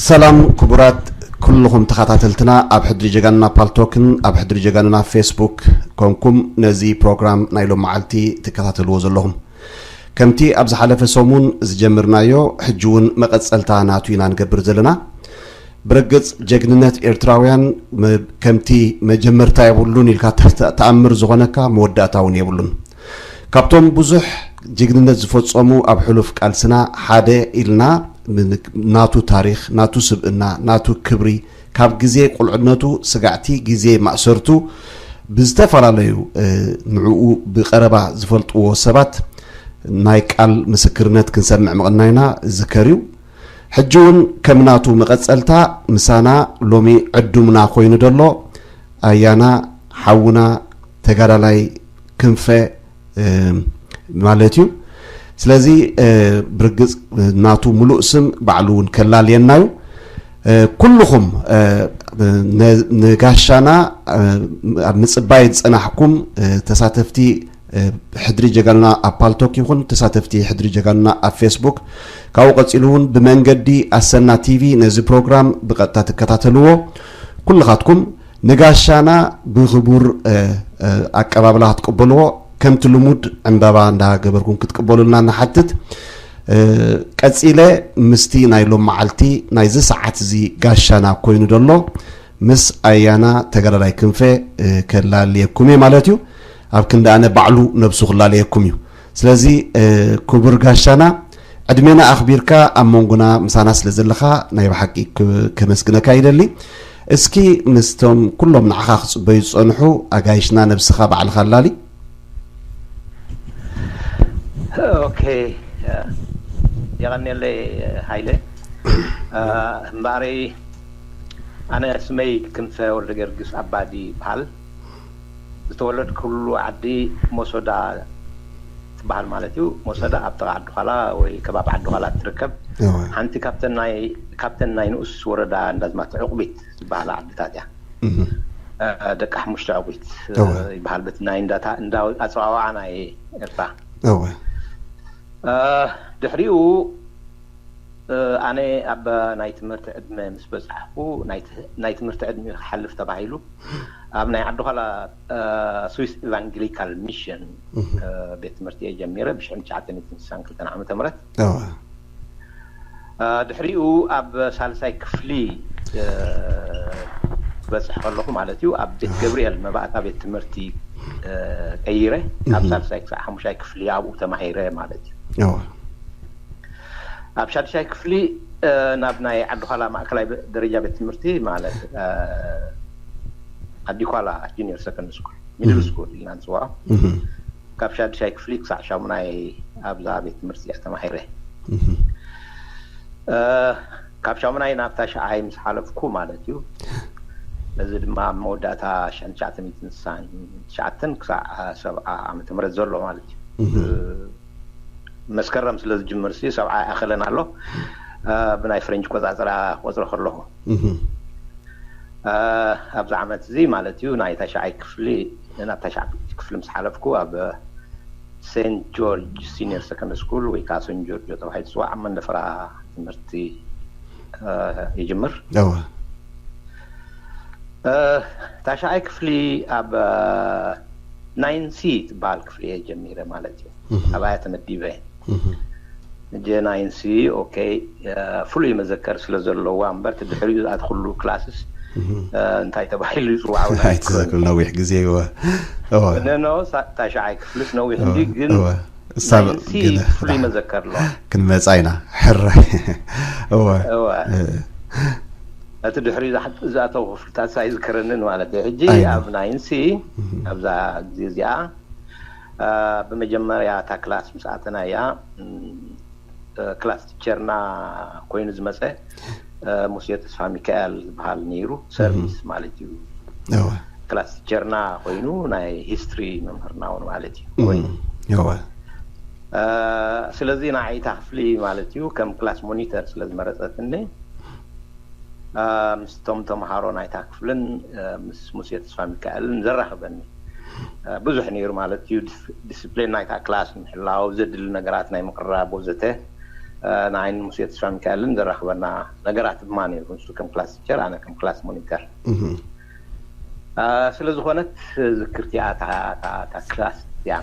ሰላም ክቡራት ኩልኹም ተኸታተልትና ኣብ ሕድሪ ጀጋኑና ፓልቶክን ኣብ ሕድሪ ጀጋኑና ፌስቡክ ኮንኩም ነዚ ፕሮግራም ናይ ሎም መዓልቲ ትከታተልዎ ዘለኹም። ከምቲ ኣብ ዝሓለፈ ሰሙን ዝጀምርናዮ፣ ሕጂ እውን መቐጸልታ ናቱ ኢና ንገብር ዘለና። ብርግጽ ጀግንነት ኤርትራውያን መ-፣ ከምቲ መጀመርታ የብሉን ኢልካ ተ-፣ ተ-፣ ተኣምር ዝኾነካ መወዳእታ እውን የብሉን። ካብቶም ብዙሕ ጅግንነት ዝፈጸሙ ኣብ ሕሉፍ ቃልስና ሓደ ኢልና ምን-፣ ናቱ ታሪኽ፣ ናቱ ስብእና፣ ናቱ ክብሪ፣ ካብ ግዜ ቁልዕነቱ ስጋዕቲ ግዜ ማእሰርቱ ብዝተፈላለዩ፣ እ፣ ንዕኡ ብቐረባ ዝፈልጥዎ ሰባት ናይ ቃል ምስክርነት ክንሰምዕ ምቕናይና ዝከር እዩ። ሕጂ እውን ከም ናቱ መቐጸልታ ምሳና ሎሚ ዕዱምና ኮይኑ ዘሎ ኣያና ሓውና ተጋዳላይ ክንፈ፣ እ፣ ማለት እዩ። ስለዚ፣ እ፣ ብርግጽ ናቱ ምሉእ ስም ባዕሉ እውን ከላልየና እዩ። እ፣ ኩልኹም፣ እ፣ ነ-፣ ንጋሻና፣ እ፣ ኣብ ምጽባይ ዝጸናሕኩም፣ እ፣ ተሳተፍቲ፣ እ፣ ሕድሪ ጀጋኑና ኣብ ፓልቶክ ይኹን ተሳተፍቲ ሕድሪ ጀጋኑና ኣብ ፌስቡክ፣ ካብኡ ቀጺሉ እውን ብመንገዲ ኣሰና ቲቪ ነዚ ፕሮግራም ብቐጥታ ትከታተልዎ። ኩልኻትኩም ንጋሻና ብኽቡር፣ እ፣ እ፣ ኣቀባብላ ክትቅበልዎ፣ ከምቲ ልሙድ ዕምባባ እንዳገበርኩም ክትቅበሉልና ንሓትት። እ፣ ቀጺለ ምስቲ ናይ ሎም መዓልቲ ናይዚ ሰዓት እዚ ጋሻና ኮይኑ ዘሎ ምስ ኣያና ተጋዳላይ ክንፈ፣ እ፣ ከላልየኩም እየ ማለት እዩ። ኣብ ክንዲ ኣነ ባዕሉ ነብሱ ክላለየኩም እዩ። ስለዚ፣ እ፣ ክቡር ጋሻና፣ ዕድሜና ኣኽቢርካ ኣብ መንጎና ምሳና ስለ ዘለኻ ናይ ብሓቂ ክ-፣ ከመስግነካ ይደሊ። እስኪ ምስቶም ኩሎም ንዓኻ ክጽበዩ ዝጸንሑ ኣጋይሽና ነብስኻ ባዕልኻ ኣላሊ። ኦኬ፣ የቐኔለይ ሃይለ። እ፣ እምበኣረይ ኣነ ስመይ ክንፈ ወልደ ጊዮርጊስ ኣባዲ ይበሃል። ዝተወለድኩሉ ዓዲ ሞሶዳ ትበሃል ማለት እዩ። ሞሶዳ ኣብ ጥቓ ዓዲ ዃላ ወይ ከባቢ ዓዲ ዃላ ትርከብ። እወ። ሓንቲ ካብተን ናይ፣ ካብተን ናይ ንኡስ ወረዳ እንዳዝማት ዕቑቢት ዝበሃላ ዓድታት እያ። እህ። እ፣ ደቂ ሓሙሽተ ዕቑቢት፣ እ፣ እወ። ይበሃል በቲ ናይ እንዳታ-፣ እንዳ ኣጸዋውዓ ናይ ኤርትራ። እወ። እ፣ ድሕሪኡ፣ እ፣ ኣነ ኣብ ናይ ትምህርቲ ዕድመ ምስ በጻሕኩ፣ ናይ ት-፣ ናይ ትምህርቲ ዕድመ ክሓልፍ ተባሂሉ፣ ኣብ ናይ ዓዲ ዃላ፣ እ፣ ስዊስ ኢቫንጀሊካል ሚሽን፣ እህ። እ፣ ቤት ትምህርቲ እየ ጀሚረ፣ ብሽሕን ትሽዓተ ሚእትን ስሳን ክልተን ዓመተ ምህረት። እወ። እ፣ ድሕሪኡ ኣብ ሳልሳይ ክፍሊ፣ እ፣ ክበጽሕ ከለኹ ማለት እዩ፣ ኣብ ቤት ገብርኤል መባእታ ቤት ትምህርቲ፣ እ፣ ቀይረ፣ ካብ እህ። ሳልሳይ ክሳዕ ሓሙሻይ ክፍሊ ኣብኡ ተማሂረ ማለት እዩ። እወ። ኣብ ሻድሻይ ክፍሊ፣ እ፣ ናብ ናይ ዓዲ ዃላ ማእከላይ ብ-፣ ደረጃ ቤት ትምህርቲ ማለት፣ እ፣ ዓዲ ኳላ ጁኒየር ሰከንድ ስኩል፣ ሚድል እህ። ስኩል ኢልና ንጽውዖ። እህ። ካብ ሻድሻይ ክፍሊ ክሳዕ ሻሙናይ ኣብዛ ቤት ትምህርቲ እያ ተማሂረ። እህ። እ፣ ካብ ሻሙናይ ናብ ታሽዓይ ምስ ሓለፍኩ ማለት እዩ። እዚ ድማ ኣብ መወዳእታ ሽሕን ትሽዓተ ሚእትን ስሳን ትሽዓተን ክሳዕ ሰብዓ ዓመተ ምህረት ዘሎ ማለት እዩ። እህ። እ፣ መስከረም ስለ ዝጅምር ሲ ሰብዓ ይኣኸለን ኣሎ። እ፣ ብናይ ፍሬንች ቆጻጽራ ቆጽረ ከለኹ። እህ። እ፣ ኣብዚ ዓመት እዚ ማለት እዩ ናይ ታሽዓይ ክፍሊ፣ ናብ ታሽዓይ ክፍሊ ምስ ሓለፍኩ ኣብ ሴንት ጆርጅ ሲኒየር ሰከንድ ስኩል ወይ ከዓ ሶን ጆርጆ ተባሂሉ ዝፅዋዕ ኣብ መንደፈራ ትምህርቲ፣ እ፣ ይጅምር። እወ። እ፣ ታሽዓይ ክፍሊ ኣብ፣ እ፣ ናይን ሲ ትበሃል ክፍሊ እየ ጀሚረ ማለት እዩ። እህ። ኣብኣ እየ ተመዲበ። እህ። እጀ ናይን ሲ፣ ኦኬ፣ እ፣ ፍሉይ መዘከር ስለ ዘለዋ እምበር፣ እቲ ድሕሪኡ ዝኣተኹሉ ክላስስ፣ እህ። እ፣ እንታይ ተባሂሉ ይፅዋዕ እውን ኣይኮነን። ኣይትዘክር፣ ነዊሕ ግዜ እወ። እወ። ኖ፣ ኖ፣ ሳ-፣ ታሽዓይ ክፍልስ ነዊሕ እወ፣ እንዲ፣ ግን እወ። እሳብ ናይን ሲ ገለ ፍሉይ መዘከር ኣለዋ። ክንመጻ ኢና። ሕራይ። እወ። እወ። እ። እቲ ድሕሪኡ ዝሓ-፣ ዝኣተው ክፍልታት ኣይዝከረንን ማለት እዩ። ሕጂ ኣይኖ። ኣብ ናይን ሲ፣ እህ። ኣብዛ ግዜ እዚኣ፣ እ፣ ብመጀመርያ እታ ክላስ ምስ ኣተናያ፣ እም፣ እ፣ ክላስ ቲቸርና ኮይኑ ዝመጸ፣ እ፣ ሙሴ ተስፋ ሚካኤል ዝበሃል ነይሩ፣ ሰርቪስ እህ። ማለት እዩ። እወ። ክላስ ቲቸርና ኮይኑ ናይ ሂስትሪ መምህርና እውን ማለት እዩ። እህ። ኮይኑ እወ። እ፣ ስለዚ ንዓይ እታ ክፍሊ ማለት እዩ ከም ክላስ ሞኒተር ስለ ዝመረጸትኒ፣ እ፣ ምስቶም ተምሃሮ ናይታ ክፍልን፣ እ፣ ምስ ሙሴ ተስፋ ሚካኤልን ዘራኽበኒ፣ እ፣ ብዙሕ ነይሩ ማለት እዩ። ዲስ-፣ ዲስፕሊን ናይታ ክላስ ምሕላው፣ ዘድሊ ነገራት ናይ ምቕራብ ወዘተ። ንዓይን ሙሴ ተስፋ ሚካኤልን ዘራኽበና ነገራት ድማ ነይሩ። ንሱ ከም ክላስ ቲቸር፣ ኣነ ከም ክላስ ሞኒተር። ስለ ዝኾነት ዝክርቲኣ እታ ክላስ እያ።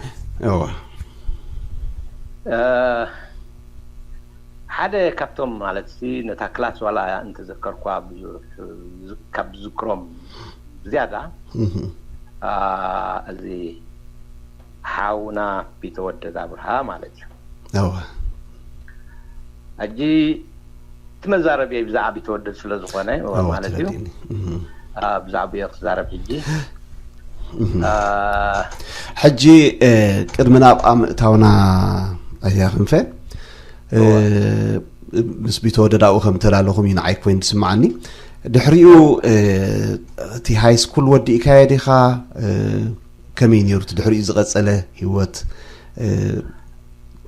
ሓደ ካብቶም ማለት ነታ ክላስ ዋላ እንተዘከርኳ ካብ ዝዝክሮም ብዝያዳ እዚ ሓውና ቢተወደድ ኣብርሃ ማለት እዩ። ሕጂ እቲ መዛረቢ ብዛዕባ ቢተወደድ ስለ ዝኾነ ማለት እዩ። ብዛዕባ ክዛረብ ሕጂ ሕጂ ቅድሚ ናብኣ ምእታውና ኣያ ክንፈ ምስ ቢተወደድ ኣብኡ ከም ተላለኹም እዩ ንዓይ ኮይኑ ዝስምዓኒ። ድሕሪኡ እቲ ሃይ ስኩል ወዲእካዮ ዲኻ? ከመይ ነይሩ እቲ ድሕሪኡ ዝቐጸለ ህይወት?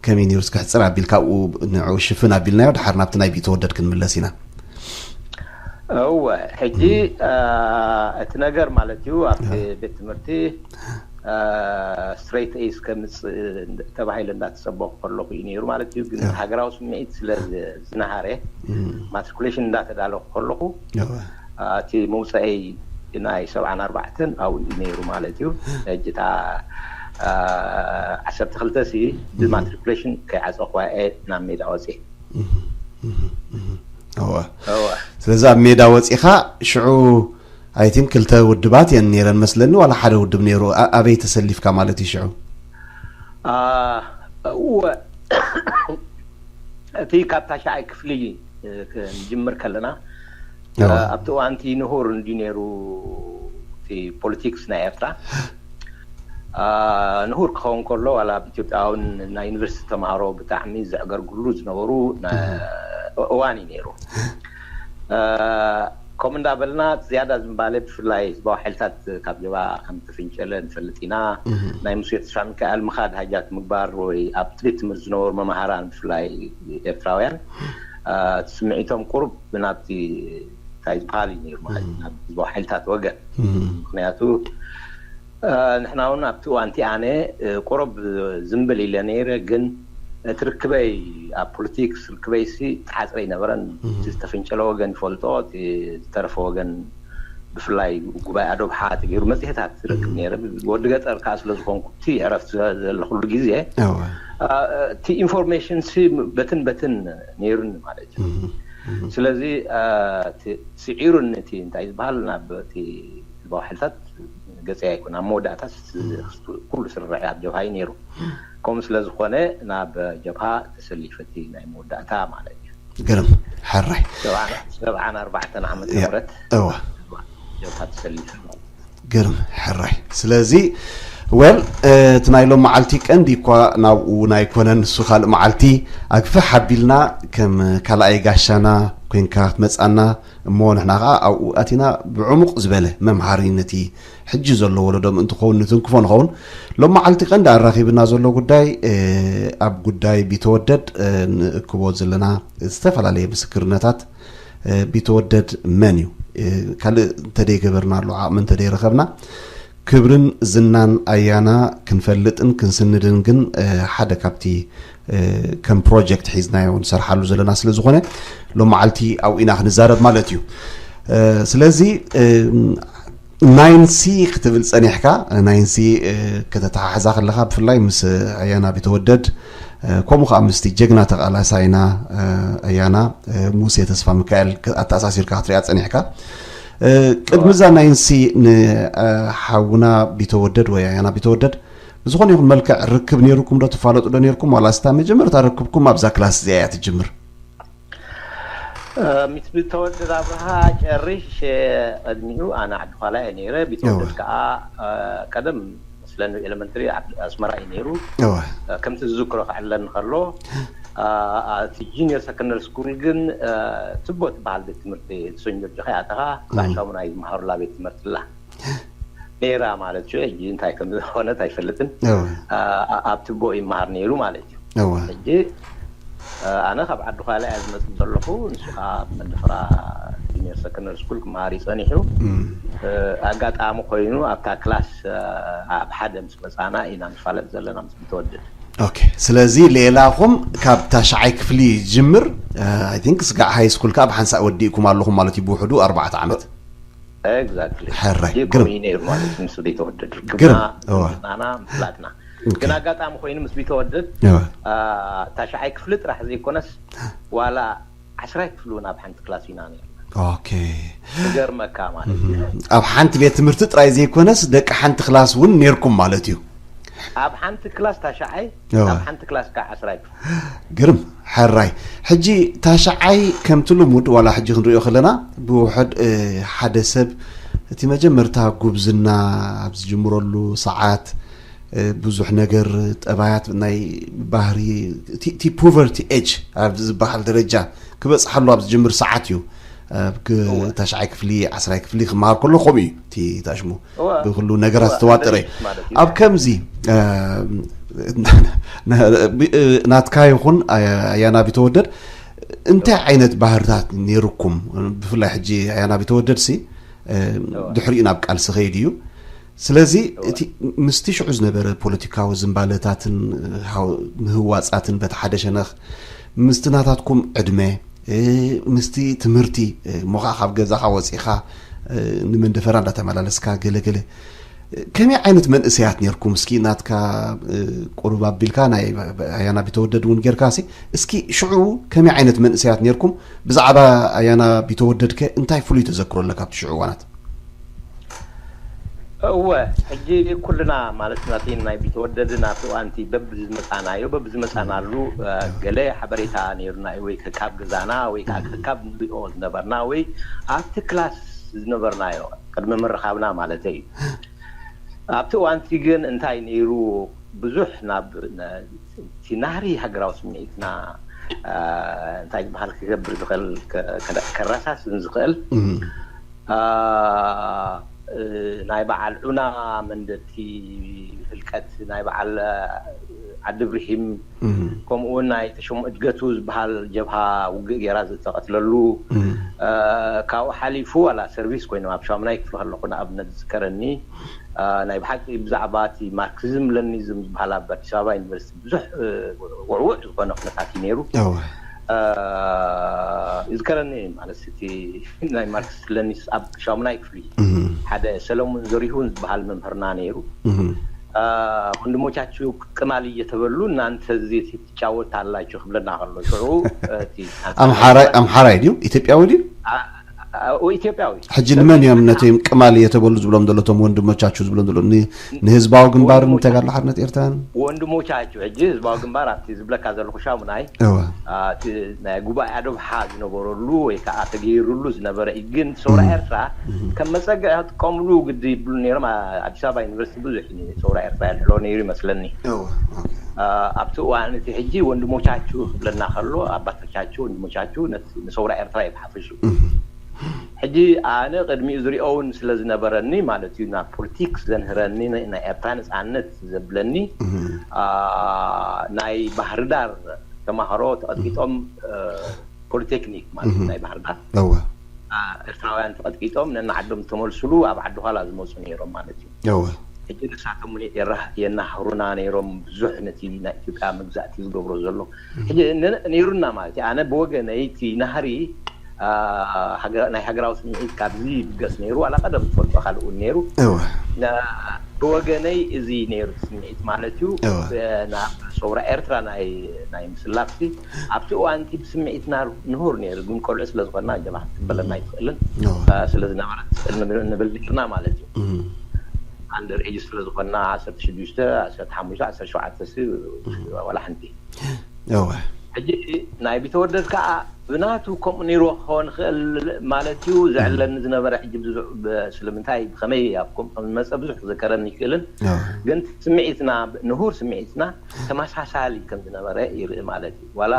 ከመይ ነይሩ እስኪ ሕጽር ኣቢልካ ኣብኡ ንዕኡ ሽፍን ኣቢልናዮ፣ ድሓር ናብቲ ናይ ቢተወደድ ክንምለስ ኢና። እወ፣ ሕጂ እቲ ነገር ማለት እዩ ኣብቲ ቤት ትምህርቲ ስትሬት ኤስ ከምፅእ ተባሂለ እንዳተፀበኩ ከለኩ እዩ ነይሩ ማለት እዩ። ግን ሃገራዊ ስምዒት ስለ ዝነሃረ ማትሪኩሌሽን እንዳተዳለኩ ከለኩ እቲ መውፀአይ ናይ ሰብዓን ኣርባዕተን ኣብኡ እዩ ነይሩ ማለት እዩ። ሕጂ እታ ዓሰርተ ክልተ ሲ ብማትሪኩሌሽን ከይዓፀኩዋ እየ ናብ ሜዳ ወፅየ። እወ። ስለዚ ኣብ ሜዳ ወፂኻ ሽዑ ኣይ ቲንክ ክልተ ውድባት እየን ነይረን መስለኒ፣ ዋላ ሓደ ውድብ ነይሩ። ኣበይ ተሰሊፍካ ማለት እዩ ሽዑ? እወ፣ እቲ ካብ ታሽዓይ ክፍሊ ክንጅምር ከለና ኣብቲ እዋን እቲ ንሁር እንዲ ነይሩ እቲ ፖለቲክስ ናይ ኤርትራ ንሁር ክኸውን ከሎ ዋላ ኣብ ኢትዮጵያ እውን ናይ ዩኒቨርሲቲ ተምሃሮ ብጣዕሚ ዘዕገርግሉ ዝነበሩ እዋን እዩ ነይሩ። ከምኡ እንዳበልና ዝያዳ ዝምባለ ብፍላይ ህዝባዊ ሓይልታት ካብ ጀባ ከም ተፍንጨለ ንፈልጥ ኢና። ናይ ሙሴ ተስፋ ሚካኤል ምኻድ ሃጃክ ምግባር ወይ ኣብ ቤት ትምህርቲ ዝነበሩ መምሃራን ብፍላይ ኤርትራውያን ስምዒቶም ቁሩብ ናብቲ እንታይ ዝበሃል እዩ ነይሩ ማለት ናብ ህዝባዊ ሓይልታት ወገን። ምክንያቱ ንሕና እውን ኣብቲ እዋንቲ ኣነ ቁሩብ ዝምብል ኢለ ነይረ፣ ግን እቲ ርክበይ ኣብ ፖለቲክስ ርክበይ ሲ ተሓፅረ ይነበረን። እቲ ዝተፈንጨለ ወገን ይፈልጦ፣ እቲ ዝተረፈ ወገን ብፍላይ ጉባኤ ኣዶብሓ ተገይሩ መፅሄታት ዝረክብ ነይረ። ወዲ ገጠር ከዓ ስለ ዝኾንኩ እቲ ዕረፍቲ ዘለኩሉ ግዜ እቲ ኢንፎርሜሽን ሲ በትን በትን ነይሩኒ ማለት እዩ። ስለዚ ስዒሩኒ እቲ እንታይ ዝበሃል ናብ እቲ ህዝባዊ ሓይልታት ገፀይ ኣይኮን ኣብ መወዳእታ ኩሉ ስርርዐ ኣብ ጀብሃ እዩ ነይሩ። ከምኡ ስለ ዝኾነ ናብ ጀብሃ ተሰሊፈ እቲ ናይ መወዳእታ ማለት እዩ። ግርም ሕራይ ሰብዓን ኣርባዕተን ዓመተ ምህረት እወ ጀብሃ ተሰሊፈ ማለት እዩ። ግርም ሕራይ። ስለዚ ወል እቲ ናይ ሎም መዓልቲ ቀንዲ እኳ ናብኡ ናይ ኮነን ንሱ ካልእ መዓልቲ ኣግፍሕ ኣቢልና ከም ካልኣይ ጋሻና ኮንካ ክትመፃና እሞ ንሕና ከዓ ኣብኡ ኣቲና ብዕሙቕ ዝበለ መምሃሪ ነቲ ሕጂ ዘሎ ወለዶ ምእንቲ ክኸውን ንትንክፎ ንኸውን። ሎም መዓልቲ ቀንዲ ኣራኺብና ዘሎ ጉዳይ ኣብ ጉዳይ ቢተወደድ ንእክቦ ዘለና ዝተፈላለየ ምስክርነታት ቢተወደድ መን እዩ ካልእ እንተደይገበርና ኣሎ ዓቕሚ እንተደይረኸብና ክብርን ዝናን ኣያና ክንፈልጥን ክንስንድን ግን ሓደ ካብቲ ከም ፕሮጀክት ሒዝናዮ ንሰርሓሉ ዘለና ስለ ዝኾነ ሎም መዓልቲ ኣብኡ ኢና ክንዛረብ ማለት እዩ። ስለዚ ናይንሲ ክትብል ፀኒሕካ ናይንሲ ከተተሓሕዛ ከለካ ብፍላይ ምስ ኣያና ቢተወደድ ከምኡ ከዓ ምስቲ ጀግና ተቃላሳይና ኣያና ሙሴ ተስፋ ሚካኤል ኣተኣሳሲርካ ክትሪኣ ፀኒሕካ ቅድሚ እዛ ናይንሲ ንሓውና ቢተወደድ ወይ ኣያና ቢተወደድ ብዝኾነ ይኹን መልክዕ ርክብ ነይሩኩም ዶ ትፋለጡ ዶ ነይርኩም ዋላ ስታ መጀመርታ ርክብኩም ኣብዛ ክላስ እዚኣ እያ ትጅምር? ምስ ቢተወደድ ኣብርሃ ጨሪሽ ቅድሚኡ ኣነ ዓዲ ኳላ እየ ነይረ። ቢተወደድ ከዓ ቀደም መስለኒ ኤሌመንተሪ ኣስመራ እዩ ነይሩ። ከምቲ ዝዝክሮ ክዕለኒ ከሎ እቲ ጂኒየር ሰከንደሪ ስኩል ግን ትቦ ትበሃል ቤት ትምህርቲ ሰኞ ጆኻ ኣተኻ ክሳዕ ሻሙናይ ዝመሃሩላ ቤት ትምህርቲ ኣላ ነይራ ማለት እዩ። ሕጂ እንታይ ከም ዝኾነት ኣይፈልጥን። ኣብ ትቦ ይመሃር ነይሩ ማለት እዩ። ሕጂ ኣነ ካብ ዓዲ ኳላ እያ ዝመፅእ ዘለኹ። ንሱ ከዓ መንደፈራ ጁኒየር ሰከንደሪ ስኩል ክመሃር እዩ ፀኒሑ። ኣጋጣሚ ኮይኑ ኣብታ ክላስ ኣብ ሓደ ምስ መፃና ኢና ንፋለጥ ዘለና ምስ ቢተወደድ። ኦኬ፣ ስለዚ ሌላኹም ካብ ታሽዓይ ክፍሊ ጅምር፣ I think ስጋዕ ሃይ ስኩል ከኣ ብሓንሳእ ወዲእኩም ኣለኹም ማለት እዩ፣ ብውሕዱ ኣርባዕተ ዓመት። ኤግዛክትሊ። ሕራይ፣ ግርም። ነይሩ ማለት እዩ። ምስ ቤተወደድ ግርም፣ ርክብና እዋ። ምዝናና ምፍላጥና ኦኬ። ግን ኣጋጣሚ ኮይኑ ምስ ቤተወደድ እዋ። አ፣ ታሽዓይ ክፍሊ ጥራሕ ዘይኮነስ ዋላ ዓስራይ ክፍሊ እውን ኣብ ሓንቲ ክላስ ኢና ነርና። ኦኬ። ዝገርመካ ማለት እዩ። ኣብ ሓንቲ ቤት ትምህርቲ ጥራይ ዘይኮነስ ደቂ ሓንቲ ክላስ እውን ነርኩም ማለት እዩ። ኣብ ሓንቲ ክላስ ታሽዓይ እዋ። ኣብ ሓንቲ ክላስ ከዓ ዓስራይ ክፍሊ። ግርም። ሕራይ፣ ሕጂ ታሽዓይ ከምቲ ልሙድ ዋላ ሕጂ ክንሪኦ ከለና ብውሕድ እ፣ ሓደ ሰብ እቲ መጀመርታ ጉብዝና ኣብ ዝጅምረሉ ሰዓት እ፣ ብዙሕ ነገር ጠባያት ናይ ባህሪ እቲ እቲ ፖቨርቲ ኤጅ ኣብ ዝበሃል ደረጃ ክበፅሓሉ ኣብ ዝጅምር ሰዓት እዩ። ኣብ ክ- እወ። ታሽዓይ ክፍሊ ዓስራይ ክፍሊ ክመሃር ከሎ ከምኡ እዩ እቲ ታሽሙ እወ። ብኩሉ ነገራት እወ፣ ዝተዋጠረ underage ማለት እዩ። ኣብ ከምዚ እ፣ እ፣ ናትካ ይኹን ኣያ- ኣያና ቢተወደድ እንታይ ዓይነት ባህርታት ነይርኩም? ብፍላይ ሕጂ ኣያና ቢተወደድ ሲ እ፣ እወ። ድሕሪኡ ናብ ቃልሲ ከይድ እዩ። ስለዚ እቲ ምስቲ ሽዑ ዝነበረ ፖለቲካዊ ዝንባለታትን ሃው- ምህዋፃትን በቲ ሓደ ሸነኽ ምስቲ ናታትኩም ዕድመ እ፣ ምስቲ ትምህርቲ እ፣ እሞ ከዓ ካብ ገዛኻ ወፂኻ እ፣ ንመንደፈራ እንዳተመላለስካ ገለገለ እ፣ ከመይ ዓይነት መንእሰያት ነርኩም? እስኪ ናትካ እ፣ ቁሩብ ኣቢልካ ናይ ኣያና ቢተወደድ እውን ጌርካ ሲ እስኪ ሽዑ ከመይ ዓይነት መንእሰያት ነርኩም? ብዛዕባ ኣያና ቢተወደድከ እንታይ ፍሉይ ተዘክሮ ኣለካ ኣብቲ ሽዑ እዋናት? እወ፣ ሕጂ ኩልና ማለት ናቲ ናይ ቢተወደድን ኣብቲ እዋንቲ በብዝመፃናዮ በብዝመፃናሉ እ፣ ገለ ሓበሬታ ነይሩና እዩ፣ ወይ ከ ካብ ገዛና ወይ ከዓ ካብ ንሪኦ ዝነበርና ወይ ኣብቲ ክላስ ዝነበርናዮ ቅድሚ ምርኻብና ማለት እዩ። ኣብቲ እዋንቲ ግን እንታይ ነይሩ፣ ብዙሕ ናብ ነ- እቲ ናህሪ ሃገራዊ ስምዒትና እ፣ እንታይ ዝበሃል ክገብር ዝኽእል ከ- ከ- ከረሳስን ዝኽእል እ፣ ናይ በዓል ዑና መንደቲ ህልቀት ናይ በዓል ዓዲ ብርሂም ከምኡ እውን ናይ ተሸሙ እድገቱ ዝበሃል ጀብሃ ውግእ ጌራ ዝተቐትለሉ እ፣ ካብኡ ሓሊፉ ዋላ ሰርቪስ ኮይኖም ኣብ ሻሙናይ ክፍሊ ከለኹ ንኣብነት ዝዝከረኒ እ፣ ናይ ብሓቂ ብዛዕባ እቲ ማርክሲዝም ለኒዝም ዝበሃል ኣብ ኣዲስ ኣበባ ዩኒቨርሲቲ ብዙሕ እ፣ ውዕውዕ ዝኾነ ኩነታት እዩ ነይሩ። እወ። እ፣ ይዝከረኒ ማለት እቲ ናይ ማርክስ ለኒስ ኣብ ሻሙናይ ክፍሊ ሓደ ሰለሙን ዘሪሁን ዝበሃል መምህርና ነይሩ። እ፣ ወንድሞቻችሁ ቅማል እየተበሉ እናንተ እዚህ ትጫወታላችሁ ክብለና ከሎ ሽዑ እቲ ኣምሓራይ ኣምሓራይ ድዩ? ኢትዮጵያዊ ድዩ? አ- አ- ኢትዮጵያዊ ሕጂ ንመን እዮም ነቶም ቅማል እየተበሉ ዝብሎም ዘሎ እቶም ወንድሞቻችሁ ዝብሎም ዘሎ ን- ንህዝባዊ ግንባርን ወንድሞቻ- ተጋድሎ ሓርነት ኤርትራን? ወንድሞቻችሁ ሕጂ ህዝባዊ ግንባር ኣብቲ ዝብለካ ዘለኹ ሻሙናይ እወ። አ፣ እቲ ናይ ጉባኤ ኣዶብሓ ዝነበረሉ ወይ ከዓ ተገይሩሉ ዝነበረ እዩ። ግን ሰውራ ኤርትራ ከም መፀግዒ ክጥቀምሉ ግዲ ይብሉ ነይሮም። አ- ኣዲስ ኣበባ ዩኒቨርሲቲ ብዙሕ እዩ ሰውራ ኤርትራ የልዕሎ ነይሩ ይመስለኒ። እወ። ኦኬ። አ፣ ኣብቲ እዋን እቲ ሕጂ ወንድሞቻችሁ ክብለና ከሎ ኣባቶቻችሁ ወንድሞቻችሁ ነቲ ንሰውራ ኤርትራ እዩ ብሓፈሽኡ። ሕጂ ኣነ ቅድሚኡ ዝሪኦ እውን ስለ ዝነበረኒ ማለት እዩ ናብ ፖለቲክስ ዘንህረኒ ናይ ኤርትራ ነፃነት ዘብለኒ አ፣ ናይ ባህርዳር ተማሃሮ ተቐጥቂጦም እ፣ ፖሊቴክኒክ ማለት እዩ ናይ ባህርዳር እወ። አ፣ ኤርትራውያን ተቐጥቂጦም ነናዓዶም ተመልሱሉ ኣብ ዓዲ ኋላ ዝመፁ ነይሮም ማለት እዩ። እወ። ሕጂ ንሳቶም እውን የራ- የናህሩና ነይሮም ብዙሕ ነቲ ናይ ኢትዮጵያ መግዛእቲ ዝገብሮ ዘሎ ሕጂ ነ- ነይሩና ማለት እዩ። ኣነ ብወገነይ እቲ ናህሪ አ፣ ሃገ- ናይ ሃገራዊ ስምዒት ካብዚ ይብገስ ነይሩ ዋላ ቀደም ትፈልጦ ካልእ እውን ነይሩ እወ። ና- ብወገነይ እዚ ነይሩ እቲ ስምዒት ማለት እዩ። እወ። ብ- ናብ ሰውራ ኤርትራ ናይ ናይ ምስላፍሲ ኣብቲ እዋንቲ ብስምዒትና ንሁር ነይሩ፣ ግን ቆልዑ ስለ ዝኾንና ጀባ ክትበለና ኣይትኽእልን እወ። አ፣ ስለ ዝነበረ ትኽእል ንብል- ንብል ነርና ማለት እዩ። እም። ኣንደር ኤጅ ስለ ዝኾንና ዓሰርተ ሽዱሽተ ዓሰርተ ሓሙሽተ ዓሰርተ ሸውዓተ ሲ ዋላ ሓንቲ እወ። ሕጂ ናይ ቢተወደድ ከዓ ብናቱ ከምኡ ነይርዎ ክኸውን ይኽእል ማለት እዩ። ዘዕለኒ ዝነበረ ሕጂ ብዙሕ ብ- ስለምንታይ ብኸመይ ኣብ ከምኡ ከም ዝመፀ ብዙሕ ክዘከረኒ ይክእልን እወ። ግን ስምዒትና ንሁር ስምዒትና ተመሳሳሊ ከም ዝነበረ ይርኢ ማለት እዩ። ዋላ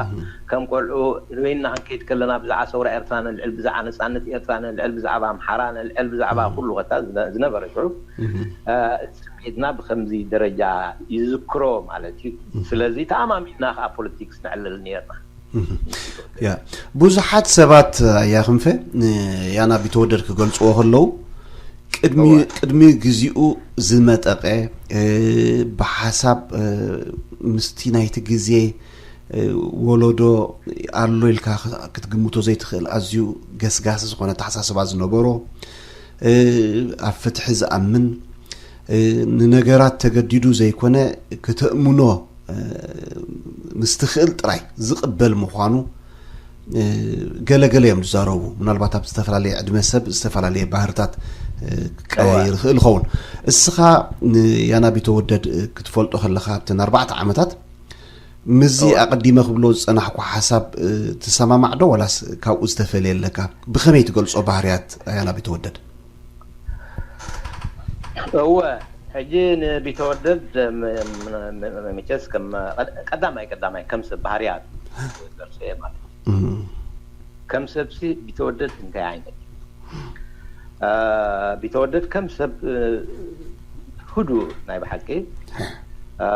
ከም ቆልዑ ንበይንና ክንከይድ ከለና ብዛዕባ ሰውራ ኤርትራ ነልዕል፣ ብዛዕባ ነፃነት ኤርትራ ነልዕል፣ ብዛዕባ ኣምሓራ ነልዕል፣ ብዛዕባ ኩሉ ከታ ዝነ- ዝነበረ ሽዑ እ፣ እቲ ስምዒትና ብከምዚ ደረጃ ይዝክሮ ማለት እዩ። ስለዚ ተኣማሚንና ከዓ ፖለቲክስ ነዕልል ነርና። ያ ብዙሓት ሰባት ኣያ ክንፈ ንያና ቢተወደድ ክገልፅዎ ከለዉ ቅድሚ እወ። ቅድሚ ግዜኡ ዝመጠቐ፣ እ፣ ብሓሳብ፣ እ፣ ምስቲ ናይቲ ግዜ፣ እ፣ ወለዶ ኣሎ ኢልካ ክ-፣ ክትግምቶ ዘይትኽእል ኣዝዩ ገስጋሲ ዝኾነ ኣተሓሳስባ ዝነበሮ፣ እ፣ ኣብ ፍትሒ ዝኣምን፣ እ፣ ንነገራት ተገዲዱ ዘይኮነ ክተእምኖ፣ እ፣ ምስ ትኽእል ጥራይ ዝቕበል ምዃኑ፣ እ፣ ገለ ገለ እዮም ዝዛረቡ። ምናልባት ኣብ ዝተፈላለየ ዕድመ ሰብ ዝተፈላለየ ባህርታት፣ እ፣ ክቀያየር እወ። ይኽእል ይኸውን። እስኻ ንያና ቢተወደድ፣ እ፣ ክትፈልጦ ከለኻ ኣብተን ኣርባዕተ ዓመታት ምስዚ እወ። ኣቐዲመ ክብሎ ዝጸናሕኩ ሓሳብ፣ እ፣ ትሰማማዕ ዶ ዋላስ ካብኡ ዝተፈልየ ኣለካ? ብኸመይ ትገልጾ ባህርያት ያና ቢተወደድ? እወ፣ ሕጂ ንቢተወደድ ም-፣ ም-፣ ም-፣ መቸስ ከም ቀድ-፣ ቀዳማይ ቀዳማይ ከም ሰብ ባህርያት ገልጾ እየ ማለት እዩ። እም። ከም ሰብሲ ቢተወደድ እንታይ ዓይነት እዩ? አ፣ ቢተወደድ ከም ሰብ፣ እ፣ ህዱእ ናይ ብሓቂ፣ አ፣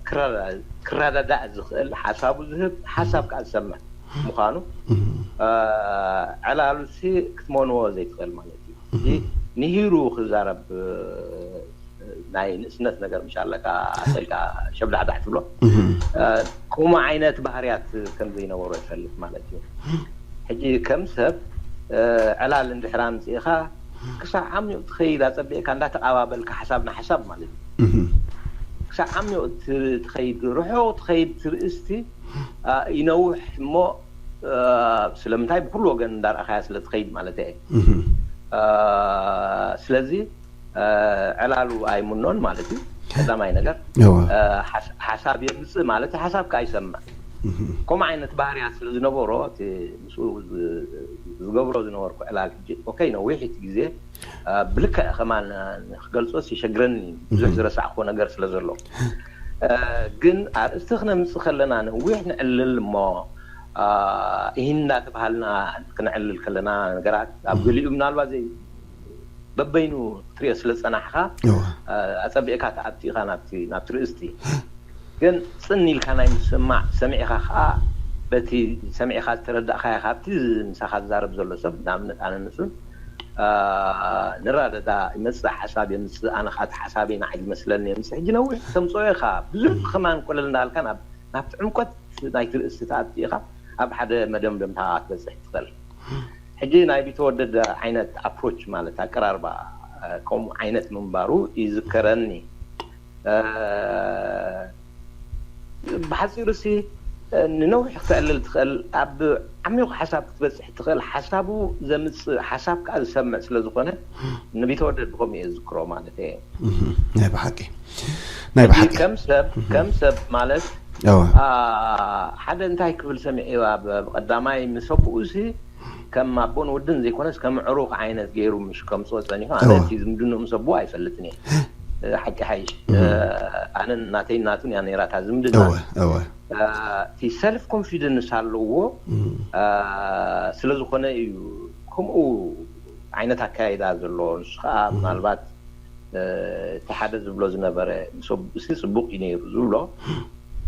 ክረዳ-፣ ክረዳዳእ ዝኽእል፣ ሓሳቡ ዝህብ፣ ሓሳብ ከኣ ዝሰምዕ ምዃኑ፣ እም። አ፣ ዕላሉሲ ክትመንዎ ዘይትኽእል ማለት እዩ። እም። እዚ ንሂሩ ክዛረብ፣ እ፣ ናይ ንእስነት ነገር ምሽ ኣለካ፣ ኣሰልካ ሸብዳሕዳሕ ትብሎ። እም። እ፣ ከምኡ ዓይነት ባህርያት ከም ዘይነበሮ ይፈልጥ ማለት እዩ። ሕጂ ከም ሰብ፣ እ፣ ዕላል እንድሕር ኣምጺእኻ፣ ክሳብ ዓሚቕ ትኸይድ፣ ኣጸቢቕካ እንዳተቓባበልካ ሓሳብ ንሓሳብ ማለት እዩ። እም። ክሳብ ዓሚቕ ት-፣ ትኸይድ፣ ርሑቕ ትኸይድ፣ ትርእስቲ፣ አ፣ ይነውሕ እሞ፣ አ፣ ስለምንታይ ብኩሉ ወገን እንዳረኣኻያ ስለ ትኸይድ ማለት እየ። እም። አ፣ ስለዚ፣ አ፣ ዕላሉ ኣይምኖን ማለት እዩ። ቀዳማይ ነገር፣ እወ። አ፣ ሓስ-፣ ሓሳብ የምጽእ ማለት እዩ፣ ሓሳብ ከኣ ይሰምዕ። እም። ከምኡ ዓይነት ባህርያት ስለ ዝነበሮ፣ እቲ ምስኡ ዝ-፣ ዝገብሮ ዝነበርኩ ዕላል ሕጂ፣ ኦኬ፣ ነዊሕ እቲ ግዜ፣ አ፣ ብልክዕ ከማን፣ አ፣ ንክገልጾስ ይሸግረኒ፣ ብዙሕ እም። ዝረሳዕኩዎ ነገር ስለ ዘሎ። አ፣ ግን ኣርእስቲ ክነምጽእ ከለና ነዊሕ ንዕልል እሞ፣ አ፣ ይህን እናተባሃልና ክነዕልል ከለና ነገራት ኣብ እም። ገሊኡ ምናልባት ዘይ-፣ በበይኑ ክትሪኦ ስለ ዝጸናሕካ፣ እወ። አ፣ ኣጸቢቕካ ተኣቱ ኢኻ ናብቲ፣ ናብቲ ርእስቲ። ግን ጽን ኢልካ ናይ ምስማዕ፣ ሰሚዕካ ከኣ በቲ ሰሚዕካ ዝተረዳእካዮ ካብቲ ምሳኻ ዝዛረብ ዘሎ ሰብ፣ ንኣብነት ኣነ ንሱን፣ አ፣ ንረዳዳ፣ ይመጽእ ሓሳብ የምጽእ፣ ኣነ ከኣ እቲ ሓሳበይ ንዓይ ዝመስለኒ የምጽእ። ሕጂ ነዊሕ ተምጽኦ ኢኻ፣ ብዙሕ ከማን ኮለል እንዳበልካ ናብ፣ ናብቲ ዕምቆት ናይቲ ርእስቲ ተኣቱ ኢኻ፣ ኣብ ሓደ መደምደምታ ክትበጽሕ ትኽእል። ሕጂ ናይ ቢተወደድ ዓይነት ኣፕሮች ማለት ኣቀራርባ፣ እ፣ ከምኡ ዓይነት ምንባሩ ይዝከረኒ። እ፣ ብሓጺሩሲ፣ እ፣ ንነዊሕ ክተዕልል ትኽእል፣ ኣብ ዓሚቑ ሓሳብ ክትበጽሕ ትኽእል፣ ሓሳቡ ዘምጽእ፣ ሓሳብ ከኣ ዝሰምዕ ስለ ዝኾነ፣ ንቢተወደድ ብኸምኡ እየ ዝዝክሮ ማለት እየ። እህ፣ ናይ ብሓቂ። ናይ ሕጂ ብሓቂ። ከም ሰብ፣ እህ። ከም ሰብ ማለት፣ ኣዋ። ኣ፣ ሓደ እንታይ ክብል ሰሚዐ፣ ኣብ፣ ኣብ ቀዳማይ ምስ ኣቦኡሲ ከም ኣቦን ወድን ዘይኮነስ ከም ዕሩኽ ዓይነት ገይሩ ምሽ ከምጽኦ ጸኒሑ፣ ኣነ ኣዋ። እቲ ዝምድንኡ ምስ ኣቦኡ ኣይፈልጥን እየ። ሓቂ ሓይሽ። እህ። ኣነን ናተይ ናቱን እያ ነይራ እታ ዝምድና። ኣዋ፣ ኣዋ። ኣ፣ እቲ ሰልፍ ኮንፊደንስ ኣለዎ። እም። ኣ፣ ስለ ዝኾነ እዩ ከምኡ ዓይነት ኣካይዳ ዘለዎ። ንሱ ኸኣ እም። ምናልባት፣ እ፣ እቲ ሓደ ዝብሎ ዝነበረ፣ ንሱ፣ እሱ ጽቡቕ እዩ ነይሩ ዝብሎ፣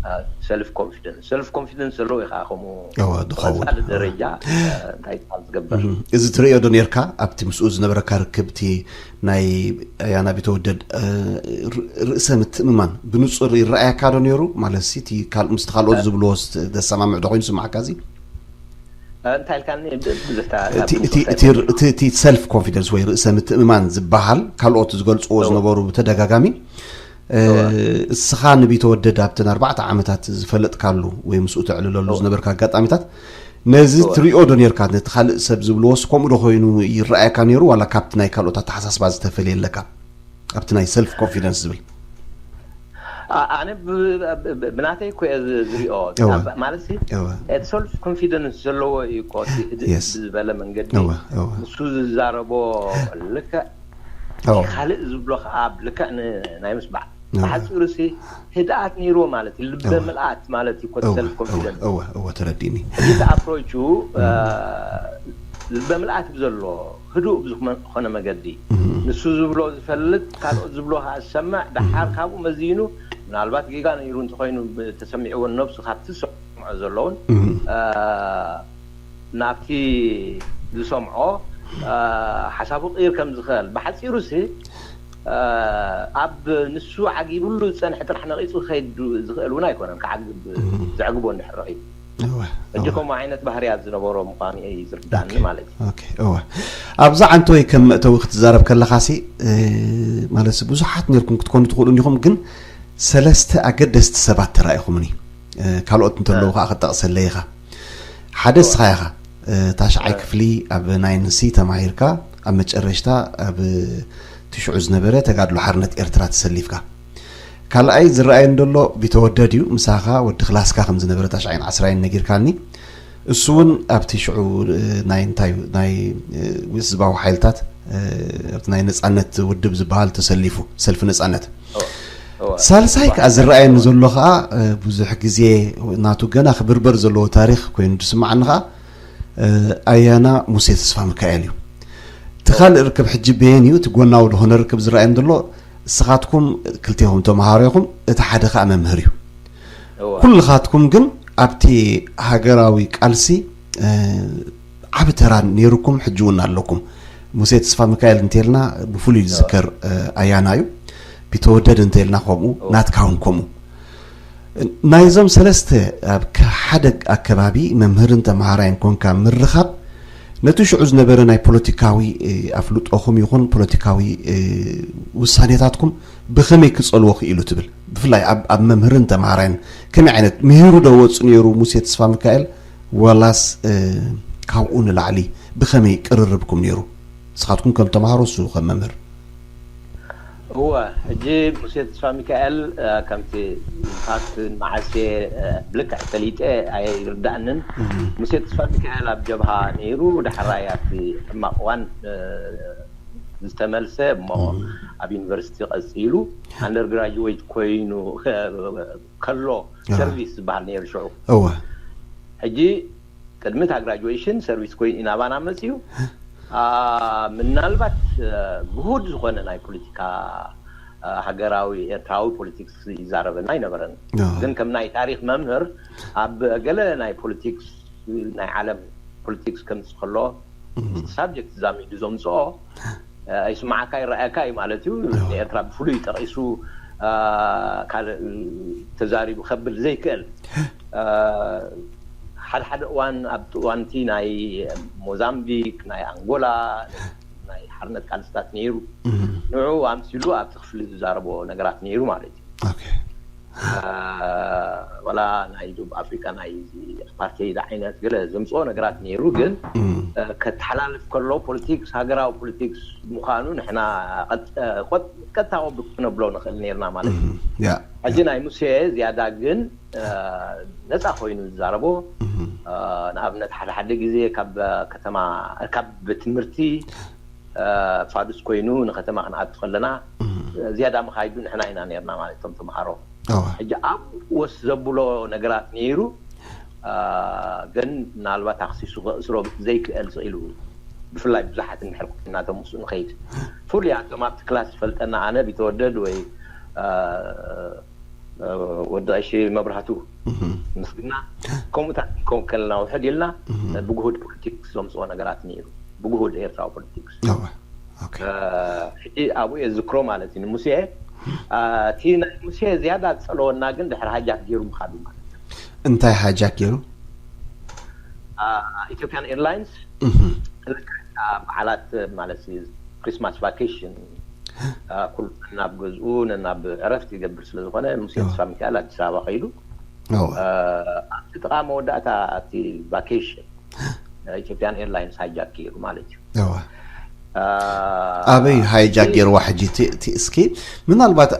እ፣ ሰልፍ ኮንፊደንስ። ሰልፍ ኮንፊደንስ ዘለዎ እዩ ኸኣ ከምኡ እወ፣ ዝኸውን። ቀጻሊ እወ። ደረጃ፣ እ፣ እንታይ ይበሃል ዝገብር። እም። እዚ ትርእዮ ዶ ነርካ ኣብቲ ምስኡ ዝነበረካ ርክብ፣ እቲ ናይ ያና ቢተወደድ፣ እ፣ ር-፣ ርእሰ ምትእምማን ብንጹር ይረኣየካ ዶ ነይሩ? ማለትሲ፣ እቲ ካል-፣ ምስቲ ካልኦት እ። ዝብልዎ ስ-፣ ዘሰማምዕ ዶ ኮይኑ ስምዓካ እዚ? እ፣ እንታይ ኢልካኒ? ብ-፣ ብዙሕ ታ-፣ እቲ፣ ካብ እቲ፣ ድምፅኻ እቲ፣ ይፈልጥ። እቲ፣ እቲ ሰልፍ ኮንፊደንስ ወይ ርእሰ ምትእምማን ዝበሃል፣ ካልኦት ዝገልጽዎ እወ። ዝነበሩ ብተደጋጋሚ፣ እ፣ እወ። እስኻ ንቢተወደድ ኣብተን ኣርባዕተ ዓመታት ዝፈለጥካሉ ወይ ምስኡ ተዕልለሉ እወ። ዝነበርካ ኣጋጣሚታት፣ ነዚ እወ። ትሪኦ ዶ ኔርካ? ነቲ ካልእ ሰብ ዝብልዎስ ከምኡ ዶ ኮይኑ ይረኣየካ ኔሩ፣ ዋላ ካብቲ ናይ ካልኦት ኣተሓሳስባ ዝተፈልየ ኣለካ? ኣብቲ ናይ ሰልፍ ኮንፊደንስ ዝብል። ኣ-፣ ኣነ ብ-፣ ብ-፣ ብ-፣ ብናተይ እኮ እየ ዝ-፣ ዝሪኦ። እወ። ኣብ-፣ ማለትሲ፣ እወ። እቲ ሰልፍ ኮንፊደንስ ዘለዎ እዩ እኮ፣ እቲ ህድእ የስ። ብዝበለ መንገዲ እወ፣ እወ። ንሱ ዝዛረቦ ልክዕ፣ እወ። ካልእ ዝብሎ ከኣ ብልክዕ ን-፣ ናይ ምስባዕ። እወ። ብሓጺሩሲ ህድኣት ነይርዎ ማለት እዩ። ልበ እወ። ምልኣት ማለት እዩ እኮ እቲ እወ፣ ሰልፍ እወ፣ ኮንፊደንስ። እወ፣ እወ፣ ተረዲእኒ። እዚ ኣፕሮቹ፣ እም። እ፣ ልበ ምልኣት ብዘሎ ህዱእ ብዝኾነ መገዲ፣ እም። ንሱ ዝብሎ ዝፈልጥ፣ ካልኦት ዝብሎ ከኣ ዝሰምዕ፣ ደሓር እም። ካብኡ መዚኑ፣ ምናልባት ጌጋ ነይሩ እንተኾይኑ፣ ብ-፣ ተሰሚዕዎ ነብሱ ካብቲ ዝሰምዖ ዘለውን፣ እም። እ፣ ናብቲ ዝሰምዖ ሓሳቡ ክቕይር ከም ዝኽእል ብሓፂሩ ሲ ኣብ ንሱ ዓጊብሉ ዝፀንሐ ጥራሕ ነቒፁ ክኸይድ ዝኽእል እውን ኣይኮነን። ክዓግብ ዘዕግቦ እንድሕር ረኺቡ ሕጂ ከምኡ ዓይነት ባህርያት ዝነበሮ ምዃኑ እዩ ዝርዳኒ ማለት እዩ። እወ፣ ኣብዛ ዓንተወይ ከም መእተዊ ክትዛረብ ከለኻሲ ማለት ብዙሓት ነርኩም ክትኮኑ ትኽእሉ እንዲኹም፣ ግን ሰለስተ ኣገደስቲ ሰባት ተራኢኹምኒ። ካልኦት እንተለዉ ከዓ ክጠቕሰለይ ኢኻ። ሓደ እስኻ ኢኻ። ታሽዓይ ክፍሊ ኣብ ናይንሲ ተማሂርካ ኣብ መጨረሽታ ኣብ ትሽዑ ዝነበረ ተጋድሎ ሓርነት ኤርትራ ተሰሊፍካ። ካልኣይ ዝረኣየን ዘሎ ቢተወደድ እዩ። ምሳኻ ወዲ ክላስካ ከም ዝነበረ ታሽዓይን ዓስራይን ነጊርካኒ። እሱ እውን ኣብቲ ሽዑ ናይ እንታይ ናይ ህዝባዊ ሓይልታት ኣብቲ ናይ ነፃነት ውድብ ዝበሃል ተሰሊፉ፣ ሰልፊ ነፃነት። ሳልሳይ ከዓ ዝረኣየኒ ዘሎ ከዓ ብዙሕ ግዜ ናቱ ገና ክብርበር ዘለዎ ታሪክ ኮይኑ ዝስማዓኒ ከዓ ኣያና ሙሴ ተስፋ ሚካኤል እዩ። እቲ ካልእ ርክብ ሕጂ በየን እዩ እቲ ጎናዊ ዝኾነ ርክብ ዝረኣየኒ ዘሎ? እስኻትኩም ክልቴኹም ተምሃሮ ኢኹም፣ እቲ ሓደ ከዓ መምህር እዩ። ኩልኻትኩም ግን ኣብቲ ሃገራዊ ቃልሲ ዓቢ ተራ ነይሩኩም፣ ሕጂ እውን ኣለኩም። ሙሴ ተስፋ ሚካኤል እንተልና ብፍሉይ ዝዝከር ኣያና እዩ። ቢተወደድ እንተልና ከምኡ፣ ናትካ እውን ከምኡ። ናይዞም ሰለስተ ኣብ ሓደ ኣከባቢ መምህርን ተምሃራይን ኮንካ ምርኻብ ነቲ ሽዑ ዝነበረ ናይ ፖለቲካዊ ኣፍልጦኹም ይኹን ፖለቲካዊ ውሳኔታትኩም ብኸመይ ክጸልዎ ክኢሉ ትብል? ብፍላይ ኣብ መምህርን ተምሃራይን ከመይ ዓይነት ምሂሩ ዶ ወጹ ነይሩ ሙሴ ተስፋ ሚካኤል፣ ዋላስ ካብኡ ንላዕሊ ብኸመይ ቅርርብኩም ነይሩ? ንስኻትኩም ከም ተምሃሮ፣ እሱ ከም መምህር። እወ፣ ሕጂ ሙሴ ተስፋ ሚካኤል ከምቲ ፋክት መዓሴ ብልክዕ ፈሊጠ ኣይርዳእንን። ሙሴ ተስፋ ሚካኤል ኣብ ጀብሃ ነይሩ፣ ዳሕራይ ኣብቲ ሕማቕ እዋን ዝተመልሰ እሞ ኣብ ዩኒቨርሲቲ ቀፂሉ ኣንደር ግራጅዌት ኮይኑ ከሎ ሰርቪስ ዝበሃል ነይሩ ሽዑ። እወ። ሕጂ ቅድሚ እታ ግራጁዌሽን ሰርቪስ ኮይኑ ኢናባና መፅዩ። ምናልባት ግሁድ ዝኾነ ናይ ፖለቲካ ሃገራዊ ኤርትራዊ ፖለቲክስ ይዛረበና ኣይነበረን። ግን ከም ናይ ታሪክ መምህር ኣብ ገለ ናይ ፖለቲክስ ናይ ዓለም ፖለቲክስ ከምፅ ከሎ ሳብጀክት ዛሚዱ ዘምፅኦ ኣይስማዓካ ይረኣየካ እዩ ማለት እዩ። ንኤርትራ ብፍሉይ ጠቒሱ ካልእ ተዛሪቡ ከብል ዘይክእል ሓደ ሓደ እዋን ኣብ እዋንቲ ናይ ሞዛምቢክ ናይ ኣንጎላ ናይ ሓርነት ቃልስታት ነይሩ። ንዑ ኣምሲሉ ኣብቲ ክፍሊ ዝዛረቦ ነገራት ነይሩ ማለት እዩ። ወላ ናይ ደቡብ ኣፍሪካ ናይ ኣፓርተይድ ዓይነት ገለ ዘምፅኦ ነገራት ነይሩ፣ ግን ከተሓላልፍ ከሎ ፖለቲክስ ሃገራዊ ፖለቲክስ ምዃኑ ንሕና ቀጥታ ክነብሎ ንኽእል ነርና ማለት እዩ። ሕጂ ናይ ሙሴ ዝያዳ ግን ነፃ ኮይኑ ዝዛረቦ፣ ንኣብነት ሓደ ሓደ ግዜ ካብ ከተማ ካብ ቤት ትምህርቲ ፋዱስ ኮይኑ ንከተማ ክንኣቱ ከለና ዝያዳ ምኻይዱ ንሕና ኢና ነርና ማለት እቶም ተምሃሮ። ሕጂ ኣብ ወስ ዘብሎ ነገራት ነይሩ፣ ግን ምናልባት ኣክሲሱ ክእስሮ ዘይክእል ስኢሉ፣ ብፍላይ ብዙሓት እንድሕር ኮይና እቶም ምስኡ ንኸይድ ፍሉይ ኣቶም ኣብቲ ክላስ ዝፈልጠና ኣነ ቢተወደድ ወይ ወዲ ቀሺ መብራህቱ ምስግና ከምኡታት ከም ከለና ውሕድ ኢልና ብግሁድ ፖለቲክስ ዘምፅኦ ነገራት ነይሩ። ብግሁድ ኤርትራዊ ፖለቲክስ ሕጂ ኣብኡ እየ ዝክሮ ማለት እዩ ንሙሴ። እቲ ናይ ሙሴ ዝያዳ ዝፀለወና ግን ድሕሪ ሃጃክ ገይሩ ምኻዱ ማለት እዩ። እንታይ ሃጃክ ገይሩ? ኢትዮጵያን ኤርላይንስ በዓላት ማለት ክሪስማስ ቫኬሽን ኩሉ ናብ ገዝኡ ናብ ዕረፍቲ ይገብር ስለ ዝኾነ ሙሴ ተስፋ ሚካኤል ኣዲስ ኣበባ ከይዱ ኣብቲ ጥቓ መወዳእታ ኣብቲ ቫኬሽን ኢትዮጵያን ኤርላይንስ ሃይጃክ ገይሩ ማለት እዩ። ኣበይ ሃይጃክ ገይርዋ ሕጂ እቲ እስኪ ምናልባት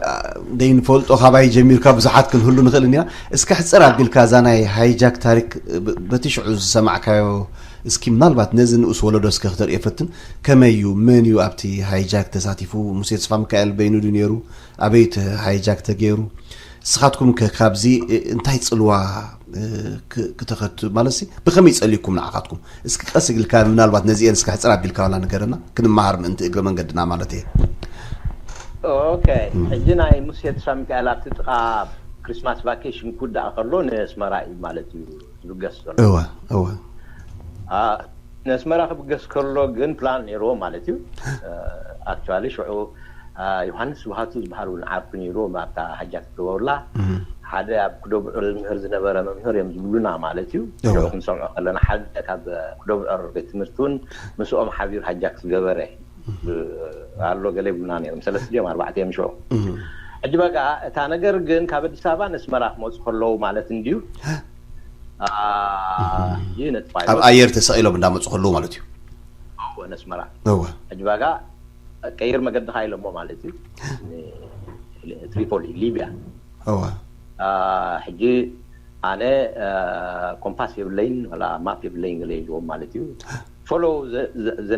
ደይንፈልጦ ካባይ ጀሚርካ ብዙሓት ክንህሉ ንኽእል ኢና። እስኪ ሕፅር ኣቢልካ እዛ ናይ ሃይጃክ ታሪክ በቲ ሽዑ ዝሰማዕካዮ እስኪ ምናልባት ነዚ ንኡስ ወለዶ እስከ ክተርእዮ ፈትን። ከመይ እዩ? መን እዩ ኣብቲ ሃይጃክ ተሳቲፉ? ሙሴ ተስፋ ሚካኤል በይኑ ድዩ ነይሩ? ኣበይ እቲ ሃይጃክ ተገይሩ? ንስኻትኩም ከ ካብዚ እንታይ ፅልዋ ክተኸቱ ማለት ሲ ብኸመይ ጸሊኩም ንዓኻትኩም? እስኪ ቀስ ኢልካ ምናልባት ነዚኤን እስኪ ሕጽር ኣቢልካ ዋላ ንገረና ክንመሃር ምእንቲ እግረ መንገድና ማለት እየ። ኦኬ ሕጂ ናይ ሙሴ ተስፋ ሚካኤል ኣብቲ ጥቓ ክሪስማስ ቫኬሽን ክውዳእ ከሎ ንስመራ እዩ ማለት እዩ ዝብገስ ዘሎ። እወ እወ። ነስመራ ክብገስ ከሎ ግን ፕላን ነይርዎ ማለት እዩ። ኣክቹዋሊ ሽዑ ዮሃንስ ስብሃቱ ዝበሃል እውን ዓርኩ ነይርዎ ኣብታ ሓጃክ ትገብርላ። ሓደ ኣብ ኩደብዑር ዝምህር ዝነበረ መምህር እዮም ዝብሉና ማለት እዩ። ሽዑ ክንሰምዖ ከለና ሓደ ካብ ኩደብዑር ቤት ትምህርቲ እውን ምስኦም ሓቢሩ ሓጃክ ዝገበረ ኣሎ ገለ ይብሉና ነይሮም። ሰለስተ ድዮም ኣርባዕተ እዮም ሽዑ። ሕጂ በቃ እታ ነገር ግን ካብ ኣዲስ ኣበባ ነስመራ ክመፁ ከለዉ ማለት እንድዩ። ኣብ ኣየር ተሰቒሎም እንዳመፁ ከለዉ ማለት እዩ። ነስመራ ሕጂ በቃ ቀይር መገድኻ ኢሎሞ ማለት እዩ። ትሪፖሊ ሊብያ። ሕጂ ኣነ ኮምፓስ የብለይን፣ ወላ ማፕ የብለይን ገለ ኢልዎም ማለት እዩ። ፎሎ ዘ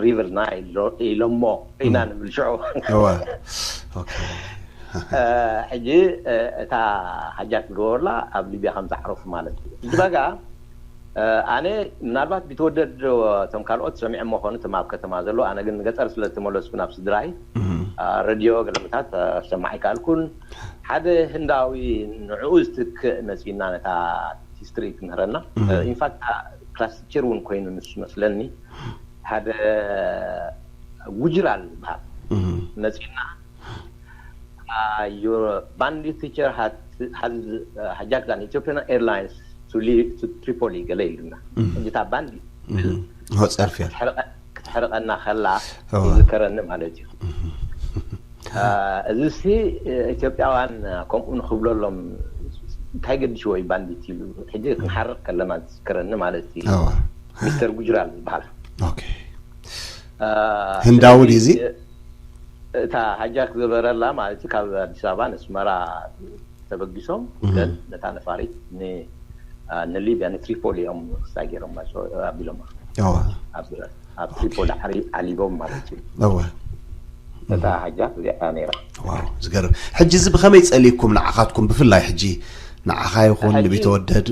ሪቨር ናይል ኢሎሞ ኢና ንብል ሽዑ። ሕጂ እታ ሓጃክ ዝገበሩላ ኣብ ሊብያ ከም ዝዓረፉ ማለት እዩ። ሕጂ በቃ ኣነ ምናልባት ቢተወደድ እቶም ካልኦት ሰሚዖሞ ኾኑ እቶም ኣብ ከተማ ዘሎ፣ ኣነ ግን ገጠር ስለ ዝተመለስኩ ናብ ስድራይ ረድዮ ገለምታት ሰማዕ ኣይከኣልኩን። ሓደ ህንዳዊ ንዕኡ ዝትክእ መፂና ነታ ሂስትሪ ክምህረና። ኢንፋክት ክላስ ቲቸር እውን ኮይኑ ንሱ መስለኒ። ሓደ ጉጅራል ዝበሃል መፂና። Your bandit teacher has hijacked an Ethiopian Airlines to Tripoli ገለ ኢሉና። ሕጂ እታ ባንዲት ጸርፍያ ክትሕርቀና ከላ ይዝከረኒ ማለት እዩ። እዚ ሲ ኢትዮጵያውያን ከምኡ ንክብለሎም እንታይ ገድሽዎ እዩ ባንዲት ኢሉ። ሕጂ ክንሓርቅ ከለና ዝዝከረኒ ማለት እዩ። ሚስተር ጉጅራል ዝበሃል ህንዳዊ ድዩ እዚ? እታ ሃጃክ ዝበረላ ማለት እዩ ካብ ኣዲስ ኣበባ ንስመራ ተበጊሶም ግን ነታ ነፋሪት ንሊብያ ንትሪፖሊ እዮም ክሳይ ገይሮም ኣቢሎም ኣብ ትሪፖሊ ዓሊቦም ማለት እዩ። እታ ሃጃክ እዚኣ ነይራ። ዝገርም። ሕጂ እዚ ብኸመይ ጸሊኩም ንዓኻትኩም ብፍላይ ሕጂ ንዓኻ ይኹን ንቢተወደድ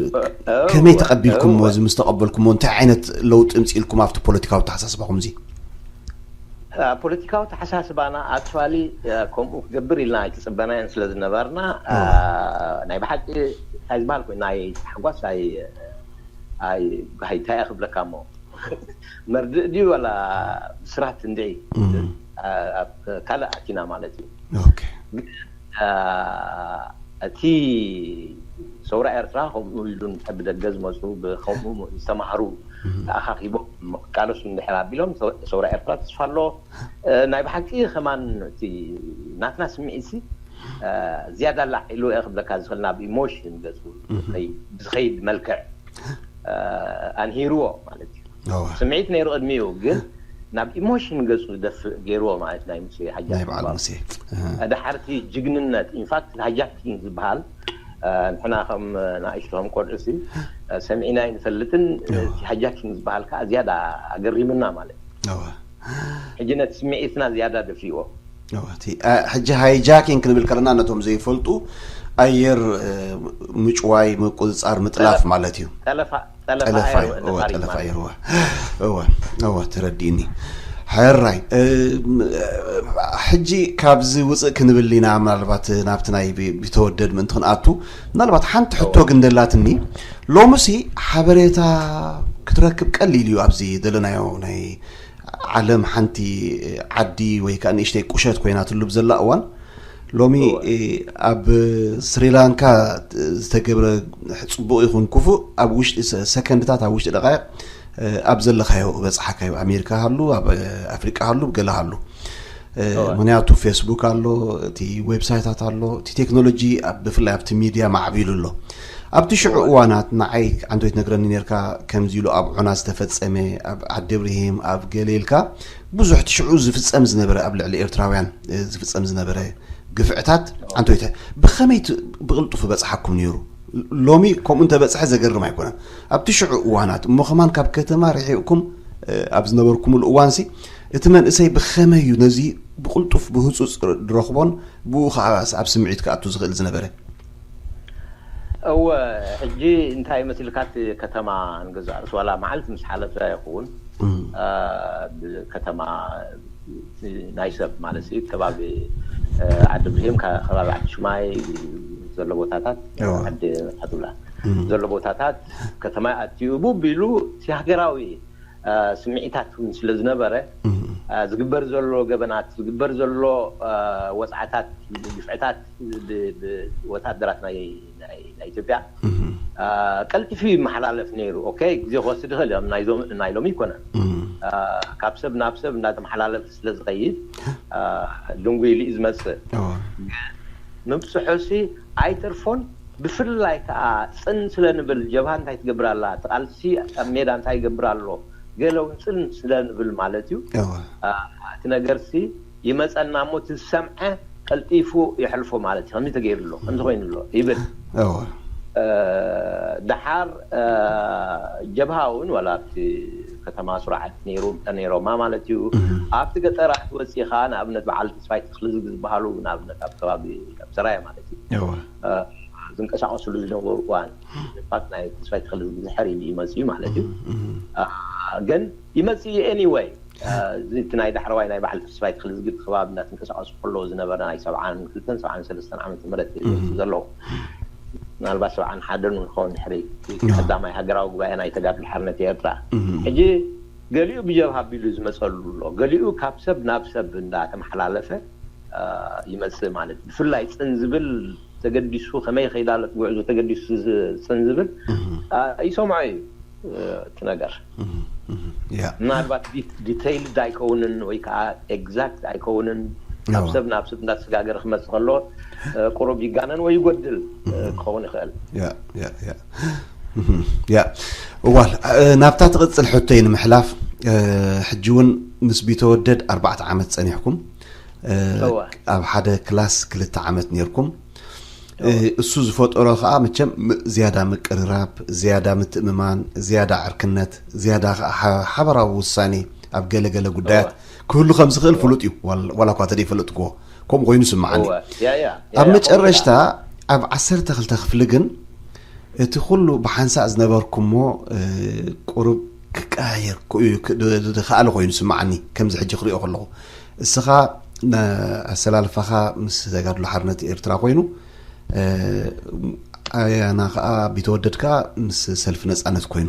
ከመይ ተቐቢልኩምዎ? እዚ ምስ ተቐበልኩምዎ እንታይ ዓይነት ለውጢ ምጽኢልኩም ኣብቲ ፖለቲካዊ ኣተሓሳስባኹም እዚ? ፖለቲካዊ ተሓሳስባና ኣክቹዋሊ ከምኡ ክገብር ኢልና ኣይተጸበናዮን ስለ ዝነበርና ናይ ብሓቂ እንታይ ዝበሃል ኮይኑ ናይ ታሕጓስ ኣይ እንታይ ክብለካ እሞ መርድእ ድዩ ዋላ ብስራት እንድዒ ኣብ ካልእ ኣቲና ማለት እዩ። እቲ ሰውራ ኤርትራ ከምኡ ኢሉ ብደገ ዝመፁ ብከምኡ ዝተማህሩ ተኣኻኺቦም ቃለሱ እንድሕር ኣቢሎም ሰውራ ኤርትራ ተስፋ ኣሎ። ናይ ብሓቂ ከማን እቲ ናትና ስምዒት ሲ ዝያዳ ላዕ ኢሉ እየ ክብለካ ዝኽእል ናብ ኢሞሽን ገፁ ብዝኸይድ መልክዕ ኣንሂርዎ ማለት እዩ። ስምዒት ነይሩ ቅድሚኡ ግን ናብ ኢሞሽን ገፁ ዝደፍእ ገይርዎ ማለት ናይ ሙሴ ሓጃ ናይ በዓል ሙሴ ደሓርቲ ጅግንነት ኢንፋክት ሃጃኪንግ ዝበሃል ንሕና ከም ንኣሽቶ ከም ቆልዑ ሲ ሰሚዕና ይንፈልጥን እቲ ሃጃኪንግ ዝበሃል ከዓ ዝያዳ ኣገሪምና ማለት እዩ። ሕጂ ነቲ ስምዒትና ዝያዳ ደፊዎ። ሕጂ ሃይጃኪንግ ክንብል ከለና ነቶም ዘይፈልጡ ኣየር ምጭዋይ፣ ምቁፅፃር፣ ምጥላፍ ማለት እዩ። ጠለፋ ጠለፋ ኣየር እወ ተረዲእኒ። ሕራይ ሕጂ ካብዚ ውፅእ ክንብል ኢና ምናልባት ናብቲ ናይ ቢተወደድ ምእንቲ ክንኣቱ ምናልባት ሓንቲ ሕቶ ግን ደላትኒ። ሎምሲ ሓበሬታ ክትረክብ ቀሊል እዩ ኣብዚ ዘለናዮ ናይ ዓለም ሓንቲ ዓዲ ወይ ከዓ ንእሽተይ ቁሸት ኮይና ትሉ ብዘላ እዋን ሎሚ ኣብ ስሪላንካ ዝተገብረ ፅቡቅ ይኹን ክፉእ ኣብ ውሽጢ ሰከንድታት ኣብ ውሽጢ ደቃይቅ ኣብ ዘለካዮ በፅሓካዩ ኣሜሪካ ሃሉ ኣብ ኣፍሪቃ ሃሉ ገለ ሃሉ ምክንያቱ ፌስቡክ ኣሎ እቲ ዌብሳይታት ኣሎ እቲ ቴክኖሎጂ ብፍላይ ኣብቲ ሚድያ ማዕቢሉ ኣሎ ኣብቲ ሽዑ እዋናት ንዓይ ዓንቶይ ትነግረኒ ነርካ ከምዚ ኢሉ ኣብ ዑና ዝተፈፀመ ኣብ ዓዲ ብርሂም ኣብ ገለ ኢልካ ብዙሕ እቲ ሽዑ ዝፍፀም ዝነበረ ኣብ ልዕሊ ኤርትራውያን ዝፍፀም ዝነበረ ግፍዕታት ኣንቶይተ ብኸመይ ብቕልጡፍ በፅሓኩም ነይሩ? ሎሚ ከምኡ እንተበፅሐ ዘገርም ኣይኮነን። ኣብቲ ሽዑ እዋናት እሞ ከማን ካብ ከተማ ርሒቕኩም ኣብ ዝነበርኩምሉ እዋንሲ እቲ መንእሰይ ብኸመይ እዩ ነዚ ብቕልጡፍ ብህፁፅ ዝረኽቦን ብኡ ከዓ ኣብ ስምዒት ክኣቱ ዝኽእል ዝነበረ? እወ ሕጂ እንታይ መሲልካ እቲ ከተማ ንገዛእ ርእሲ ዋላ መዓልቲ ምስ ሓለፈ ይኸውን ብከተማ ናይ ሰብ ማለት እዩ ከባቢ ዓዲ ብርሂም ከባቢ ዓዲ ሽማይ ዘሎ ቦታታት ዓዲ ኣዱላ ዘሎ ቦታታት ከተማ ኣትዩ ቡብ ኢሉ እቲ ሃገራዊ ስምዒታት እውን ስለ ዝነበረ ዝግበር ዘሎ ገበናት፣ ዝግበር ዘሎ ወፅዓታት፣ ግፍዕታት ብወታደራት ናይ ኢትዮጵያ ቀልጢፉ ይመሓላለፍ ነይሩ። ኦኬ፣ ግዜ ክወስድ ይኽእል እዮም፣ ናይ ሎሚ ይኮነን። ካብ ሰብ ናብ ሰብ እንዳተመሓላለፈ ስለ ዝኸይድ ድንጉ ኢሉ እዩ ዝመፅእ። ምብፅሑ ሲ ኣይተርፎን። ብፍላይ ከዓ ፅን ስለ ንብል፣ ጀብሃ እንታይ ትገብር ኣላ፣ እቲ ቃልሲ ኣብ ሜዳ እንታይ ይገብር ኣሎ፣ ገለ እውን ፅን ስለ ንብል ማለት እዩ። እቲ ነገርሲ ይመፀና እሞ፣ እቲ ዝሰምዐ ቀልጢፉ የሕልፎ ማለት እዩ። ከምዚ ተገይሩ ኣሎ፣ ከምዚ ኮይኑ ኣሎ ይብል። ደሓር ጀብሃ እውን ዋላ ኣብቲ ከተማ ሱራዓት ነይሩ ነይሮማ ማለት እዩ። ኣብቲ ገጠራት ወፂኻ፣ ንኣብነት በዓል ተስፋይ ተክልዝጊ ዝበሃሉ፣ ንኣብነት ኣብ ከባቢ ኣብ ሰራየ ማለት እዩ፣ ዝንቀሳቀስሉ ዝነበሩ እዋን፣ ፋት ናይ ተስፋይ ተክልዝጊ ዝሕር ኢሉ ይመፅኡ ማለት እዩ። ግን ይመፅኡ ኤኒወይ። እዚ እቲ ናይ ዳሕረዋይ ናይ በዓል ተስፋይ ተክልዝጊ ከባቢ እናተንቀሳቀሱ ከለዉ ዝነበረ ናይ ሰብዓን ክልተን ሰብዓን ሰለስተን ዓመተ ምህረት ዘሎ፣ ምናልባት ሰብዓን ሓደን እውን ክኸውን ድሕሪ ቀዳማይ ሃገራዊ ጉባኤ ናይ ተጋድሎ ሓርነት ኤርትራ። ሕጂ ገሊኡ ብጀብሃ ኣቢሉ ዝመፀሉ ኣሎ፣ ገሊኡ ካብ ሰብ ናብ ሰብ እንዳተመሓላለፈ ይመፅእ ማለት እዩ። ብፍላይ ፅን ዝብል ተገዲሱ፣ ከመይ ይኸይድ ኣሎ እቲ ጉዕዞ ተገዲሱ፣ ፅን ዝብል ይሰምዖ እዩ እቲ ነገር። ምናልባት ዲተይልድ ኣይከውንን ወይ ከዓ ኤግዛክት ኣይከውንን፣ ካብ ሰብ ናብ ሰብ እንዳተሰጋገረ ክመፅእ ከሎ ቁሩብ ይጋነን ወይ ይጎድል ክኸውን ይኽእል። ያ እዋል ናብታ ትቕፅል ሕቶይ ንምሕላፍ፣ ሕጂ እውን ምስ ቢተወደድ ኣርባዕተ ዓመት ፀኒሕኩም፣ ኣብ ሓደ ክላስ ክልተ ዓመት ነይርኩም። እሱ ዝፈጠሮ ከዓ መቸም ዝያዳ ምቅርራብ፣ ዝያዳ ምትእምማን፣ ዝያዳ ዕርክነት፣ ዝያዳ ከዓ ሓበራዊ ውሳኔ ኣብ ገለገለ ጉዳያት ክህሉ ከም ዝኽእል ፍሉጥ እዩ። ዋላ እኳ ተደይፈለጥክዎ ከምኡ ኮይኑ ስምዓኒ። ኣብ መጨረሽታ ኣብ ዓሰርተ ክልተ ክፍሊ ግን እቲ ኩሉ ብሓንሳእ ዝነበርኩሞ ቁሩብ ክቀያየር ክኣለ ኮይኑ ስምዓኒ። ከምዚ ሕጂ ክሪኦ ከለኹ እስኻ ኣሰላልፋኻ ምስ ተጋድሎ ሓርነት ኤርትራ ኮይኑ፣ ኣያና ከዓ ቢተወደድ ከዓ ምስ ሰልፊ ነፃነት ኮይኑ፣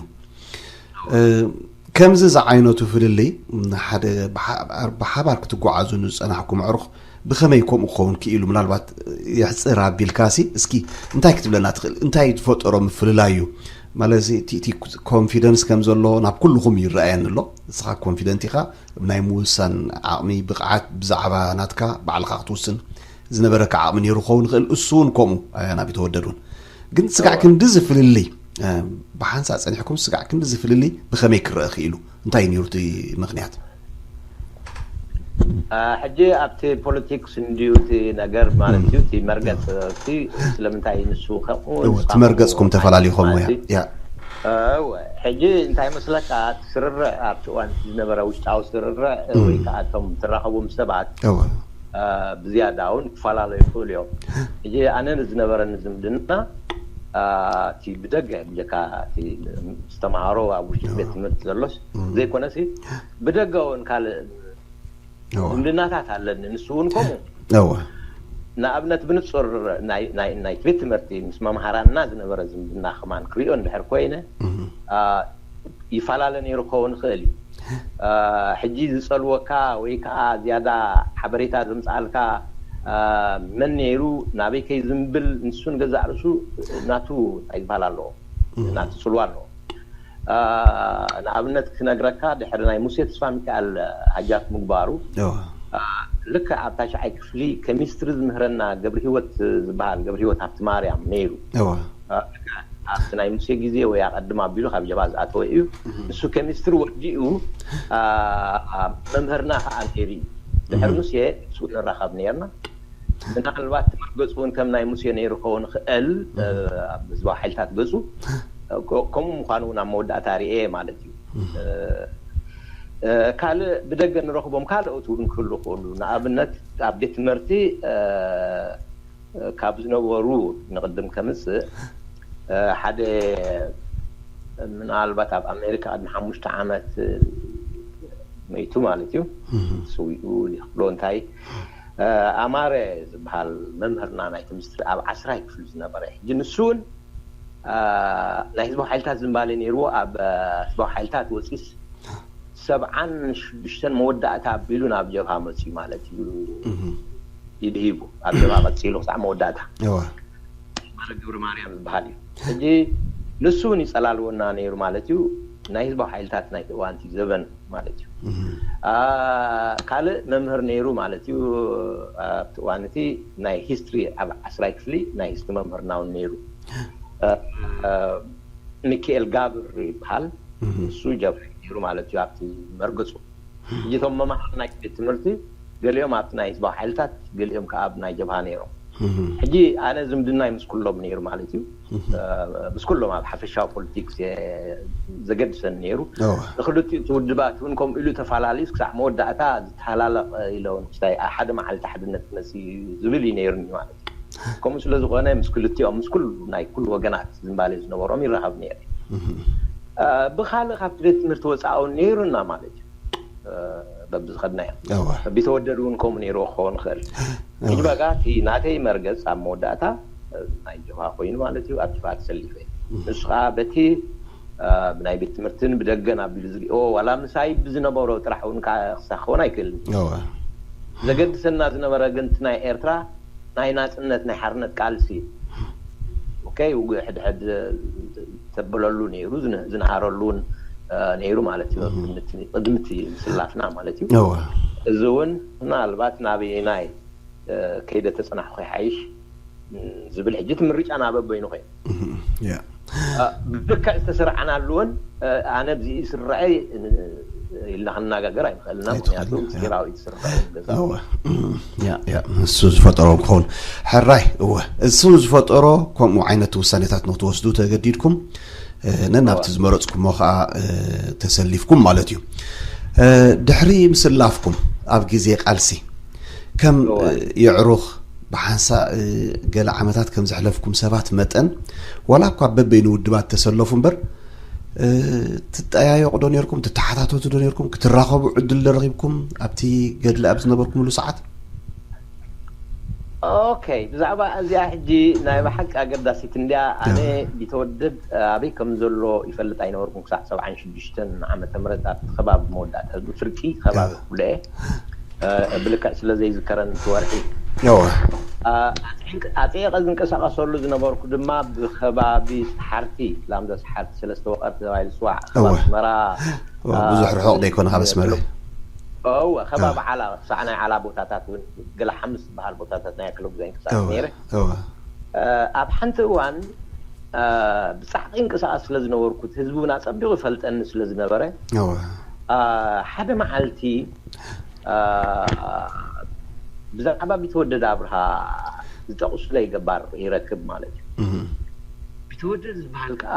ከምዚ ዝዓይነቱ ፍልልይ ሓደ ብሓባር ክትጓዓዙ ዝፀናሕኩም ኣዕሩኽ ብኸመይ ከምኡ ክኸውን ክኢሉ? ምናልባት የሕፅር ኣቢልካሲ እስኪ እንታይ ክትብለና ትኽእል? እንታይ ዝፈጠሮ ምፍልላይ እዩ? ማለት እቲ ኮንፊደንስ ከም ዘሎ ናብ ኩልኹም ይረኣየኒ ኣሎ። ንስኻ ኮንፊደንት ኢኻ፣ ናይ ምውሳን ዓቕሚ፣ ብቕዓት ብዛዕባ ናትካ ባዕልኻ ክትውስን ዝነበረካ ዓቕሚ ነይሩ ክኸውን ይኽእል። እሱ እውን ከምኡ ኣያና ቢተወደድ እውን ግን ስጋዕ ክንዲ ዝፍልልይ ብሓንሳእ ፀኒሕኩም ስጋዕ ክንዲ ዝፍልልይ ብኸመይ ክረአ ክኢሉ? እንታይ ነይሩ እቲ ምኽንያት? ሕጂ ኣብቲ ፖለቲክስ እንድዩ እቲ ነገር ማለት እዩ። እቲ መርገፅ እቲ ስለምንታይ ንሱ ከምኡ እቲ መርገፅኩም ተፈላለዩ ከምኡ እያ። ሕጂ እንታይ መስለካ፣ እቲ ስርርዕ ኣብቲ እዋን ዝነበረ ውሽጣዊ ስርርዕ ወይ ከዓ እቶም ትራኸቦም ሰባት ብዝያዳ እውን ክፈላለዩ ይኽእሉ እዮም። ሕጂ ኣነ ዝነበረኒ ዝምድና እቲ ብደገ ብጀካ እቲ ዝተምሃሮ ኣብ ውሽጢ ቤት ትምህርቲ ዘሎስ ዘይኮነሲ ብደገ እውን ካልእ ዝምድናታት ኣለኒ። ንሱ እውን ከምኡ ንኣብነት ብንፁር ናይቲ ቤት ትምህርቲ ምስ መምሃራንና ዝነበረ ዝምድና ከማን ክሪኦ እንድሕር ኮይነ ይፈላለ ነይሩ ክኸውን ይኽእል እዩ። ሕጂ ዝፀልወካ ወይ ከዓ ዝያዳ ሓበሬታ ዘምፅኣልካ መን ነይሩ፣ ናበይ ከይ ዝምብል፣ ንሱ ንገዛእ ርእሱ ናቱ እንታይ ዝበሃል ኣለዎ፣ ናቱ ፅልዋ ኣለዎ። ንኣብነት ክነግረካ፣ ድሕሪ ናይ ሙሴ ተስፋ ሚካኤል ሃጃት ምግባሩ ልክዕ ኣብ ታሽዓይ ክፍሊ ኬሚስትሪ ዝምህረና ገብሪ ህይወት ዝበሃል፣ ገብሪ ህይወት ሃብቲ ማርያም ነይሩ። ኣብቲ ናይ ሙሴ ግዜ ወይ ኣቐድም ኣቢሉ ካብ ጀባ ዝኣተወ እዩ። ንሱ ኬሚስትሪ ወዲኡ መምህርና ከዓ ነይሩ እዩ። ድሕሪ ሙሴ ንሱ ንራኸብ ነርና። ምናልባት መርገፁ እውን ከም ናይ ሙሴ ነይሩ ክኸውን ይኽእል። ኣብ ህዝባዊ ሓይልታት ገፁ ከምኡ ምዃኑ እውን ኣብ መወዳእታ ርኤ ማለት እዩ። ካልእ ብደገ ንረኽቦም ካልኦት እውን ክህሉ ይኽእሉ። ንኣብነት ኣብ ቤት ትምህርቲ ካብ ዝነበሩ ንቕድም ከምፅእ ሓደ ምናልባት ኣብ ኣሜሪካ ቅድሚ ሓሙሽተ ዓመት መይቱ ማለት እዩ። ስዊኡ ይኽብሎ እንታይ ኣማረ ዝበሃል መምህርና ናይ ኬሚስትሪ ኣብ ዓስራይ ክፍሊ ዝነበረ ሕጂ ንሱ እውን ናይ ህዝባዊ ሓይልታት ዝንባሌ ነይርዎ። ኣብ ህዝባዊ ሓይልታት ወፂስ ሰብዓን ሽዱሽተን መወዳእታ ኣቢሉ ናብ ጀብሃ መፅዩ ማለት እዩ። ይድሂቡ ኣብ ጀብሃ ቀፂሉ ክሳዕ መወዳእታ። ማረ ግብሪ ማርያም ዝበሃል እዩ። ሕጂ ንሱ እውን ይፀላልወና ነይሩ ማለት እዩ። ናይ ህዝባዊ ሓይልታት ናይ እዋንቲ ዘበን ማለት እዩ። ካልእ መምህር ነይሩ ማለት እዩ። ኣብቲ እዋን እቲ ናይ ሂስትሪ ኣብ ዓስራይ ክፍሊ ናይ ሂስትሪ መምህርና እውን ነይሩ። ሚካኤል ጋብር ይበሃል። እሱ ጀብሃ ነይሩ ማለት እዩ ኣብቲ መርገፁ። ሕጂ እቶም መማህራን ናይ ቤት ትምህርቲ ገሊኦም ኣብቲ ናይ ህዝባዊ ሓይልታት፣ ገሊኦም ከዓ ኣብ ናይ ጀብሃ ነይሮም። ሕጂ ኣነ ዝምድናይ ምስ ኩሎም ነይሩ ማለት እዩ። ምስ ኩሎም ኣብ ሓፈሻዊ ፖለቲክስ ዘገድሰን ነይሩ። ንክልቲኡ እቲ ውድባት እውን ከምኡ ኢሉ ተፈላለዩ ክሳዕ መወዳእታ ዝተሃላለቀ ኢለ እውን ክስታይ ሓደ መዓልቲ ሓድነት መፅእ ዝብል እዩ ነይሩኒ ማለት እዩ። ከምኡ ስለ ዝኾነ ምስ ክልቲኦም ምስ ኩሉ ናይ ኩሉ ወገናት ዝንባሌ ዝነበሮም ይረኸብ ነይረ። ብካልእ ካብቲ ቤት ትምህርቲ ወፃኢ እውን ነይሩና ማለት እዩ። በብዝኸድናዮ ቢተወደድ እውን ከምኡ ነይርዎ ክኸውን ይኽእል። ሕጂ በቃ እቲ ናተይ መርገፅ ኣብ መወዳእታ ናይ ጀብሃ ኮይኑ ማለት እዩ ኣብ ጅብሃ ተሰሊፈ። ንሱ ከዓ በቲ ብናይ ቤት ትምህርትን ብደገን ኣቢሉ ዝሪኦ ዋላ ምሳይ ብዝነበሮ ጥራሕ እውን ክሳኸውን ኣይክእልን። ዘገድሰና ዝነበረ ግን እቲ ናይ ኤርትራ ናይ ናፅነት ናይ ሓርነት ቃልሲ ኦኬ ውግእ ሕድሕድ ተብለሉ ነይሩ፣ ዝንሃረሉ እውን ነይሩ ማለት እዩ። ቅድሚ እቲ ምስላፍና ማለት እዩ። እዚ እውን ምናልባት ናበየናይ ከይደ ተፅናሕኩ ይሓይሽ ዝብል ሕጂ እቲ ምርጫ ናበበይኑ ኮይኑ ብልክዕ ዝተስርዓናሉ እውን ኣነ ብዚ ይስርዐ ኢልና ክንነጋገር ኣይንኽእልና። ምክንያቱ ምስጢራዊ እዩ ዝስርዐ ገዛ። እሱ ዝፈጠሮ ክኸውን ሕራይ እወ እሱ ዝፈጠሮ ከምኡ ዓይነት ውሳኔታት ንክትወስዱ ተገዲድኩም ነናብቲ ዝመረፅኩሞ ከዓ ተሰሊፍኩም ማለት እዩ። ድሕሪ ምስላፍኩም ኣብ ግዜ ቃልሲ ከም የዕሩኽ ብሓንሳእ ገለ ዓመታት ከም ዘሕለፍኩም ሰባት መጠን ዋላ እኳ በበይኑ ውድባት ተሰለፉ እምበር ትጠያየቑ ዶ ነርኩም? ትተሓታተቱ ዶ ነርኩም? ክትራኸቡ ዕድል ዶ ረኺብኩም ኣብቲ ገድሊ ኣብ ዝነበርኩምሉ ሰዓት? ኦኬ፣ ብዛዕባ እዚኣ ሕጂ ናይ ብሓቂ ኣገዳሲት እንድያ። ኣነ ቢተወደድ ኣበይ ከም ዘሎ ይፈልጥ ኣይነበርኩም ክሳዕ ሰብዓን ሽዱሽተን ዓመተ ምህረት ኣብቲ ከባቢ መወዳእታ ህዝቢ ፍርቂ ከባቢ ኩለኤ ብልክዕ ስለ ዘይዝከረን እቲ ወርሒ ኣፀይቀ ዝንቀሳቀሰሉ ዝነበርኩ ድማ ብከባቢ ሰሓርቲ ላምዶ ሰሓርቲ ሰለስተ ወቀርቲ ተባሂሉ ዝፅዋዕ ከባቢ ኣስመራ ብዙሕ ርሑቕ ዘይኮነ ካብ ኣስመራ እወ ከባቢ ዓላ ሳዕ ናይ ዓላ ቦታታት እውን ገለ ሓምስ ዝበሃል ቦታታት ናይ ኣክለ ጉዛይ እንቅሳቀስ ነይረ ኣብ ሓንቲ እዋን ብፃዕቂ እንቅሳቀስ ስለ ዝነበርኩት ህዝቢ እውን ኣፀቢቑ ይፈልጠኒ ስለ ዝነበረ ሓደ መዓልቲ ብዛዕባ ቢተወደድ ኣብርሃ ዝጠቕሱለይ ገባር ይረክብ ማለት እዩ። ቢተወደድ ዝበሃል ከዓ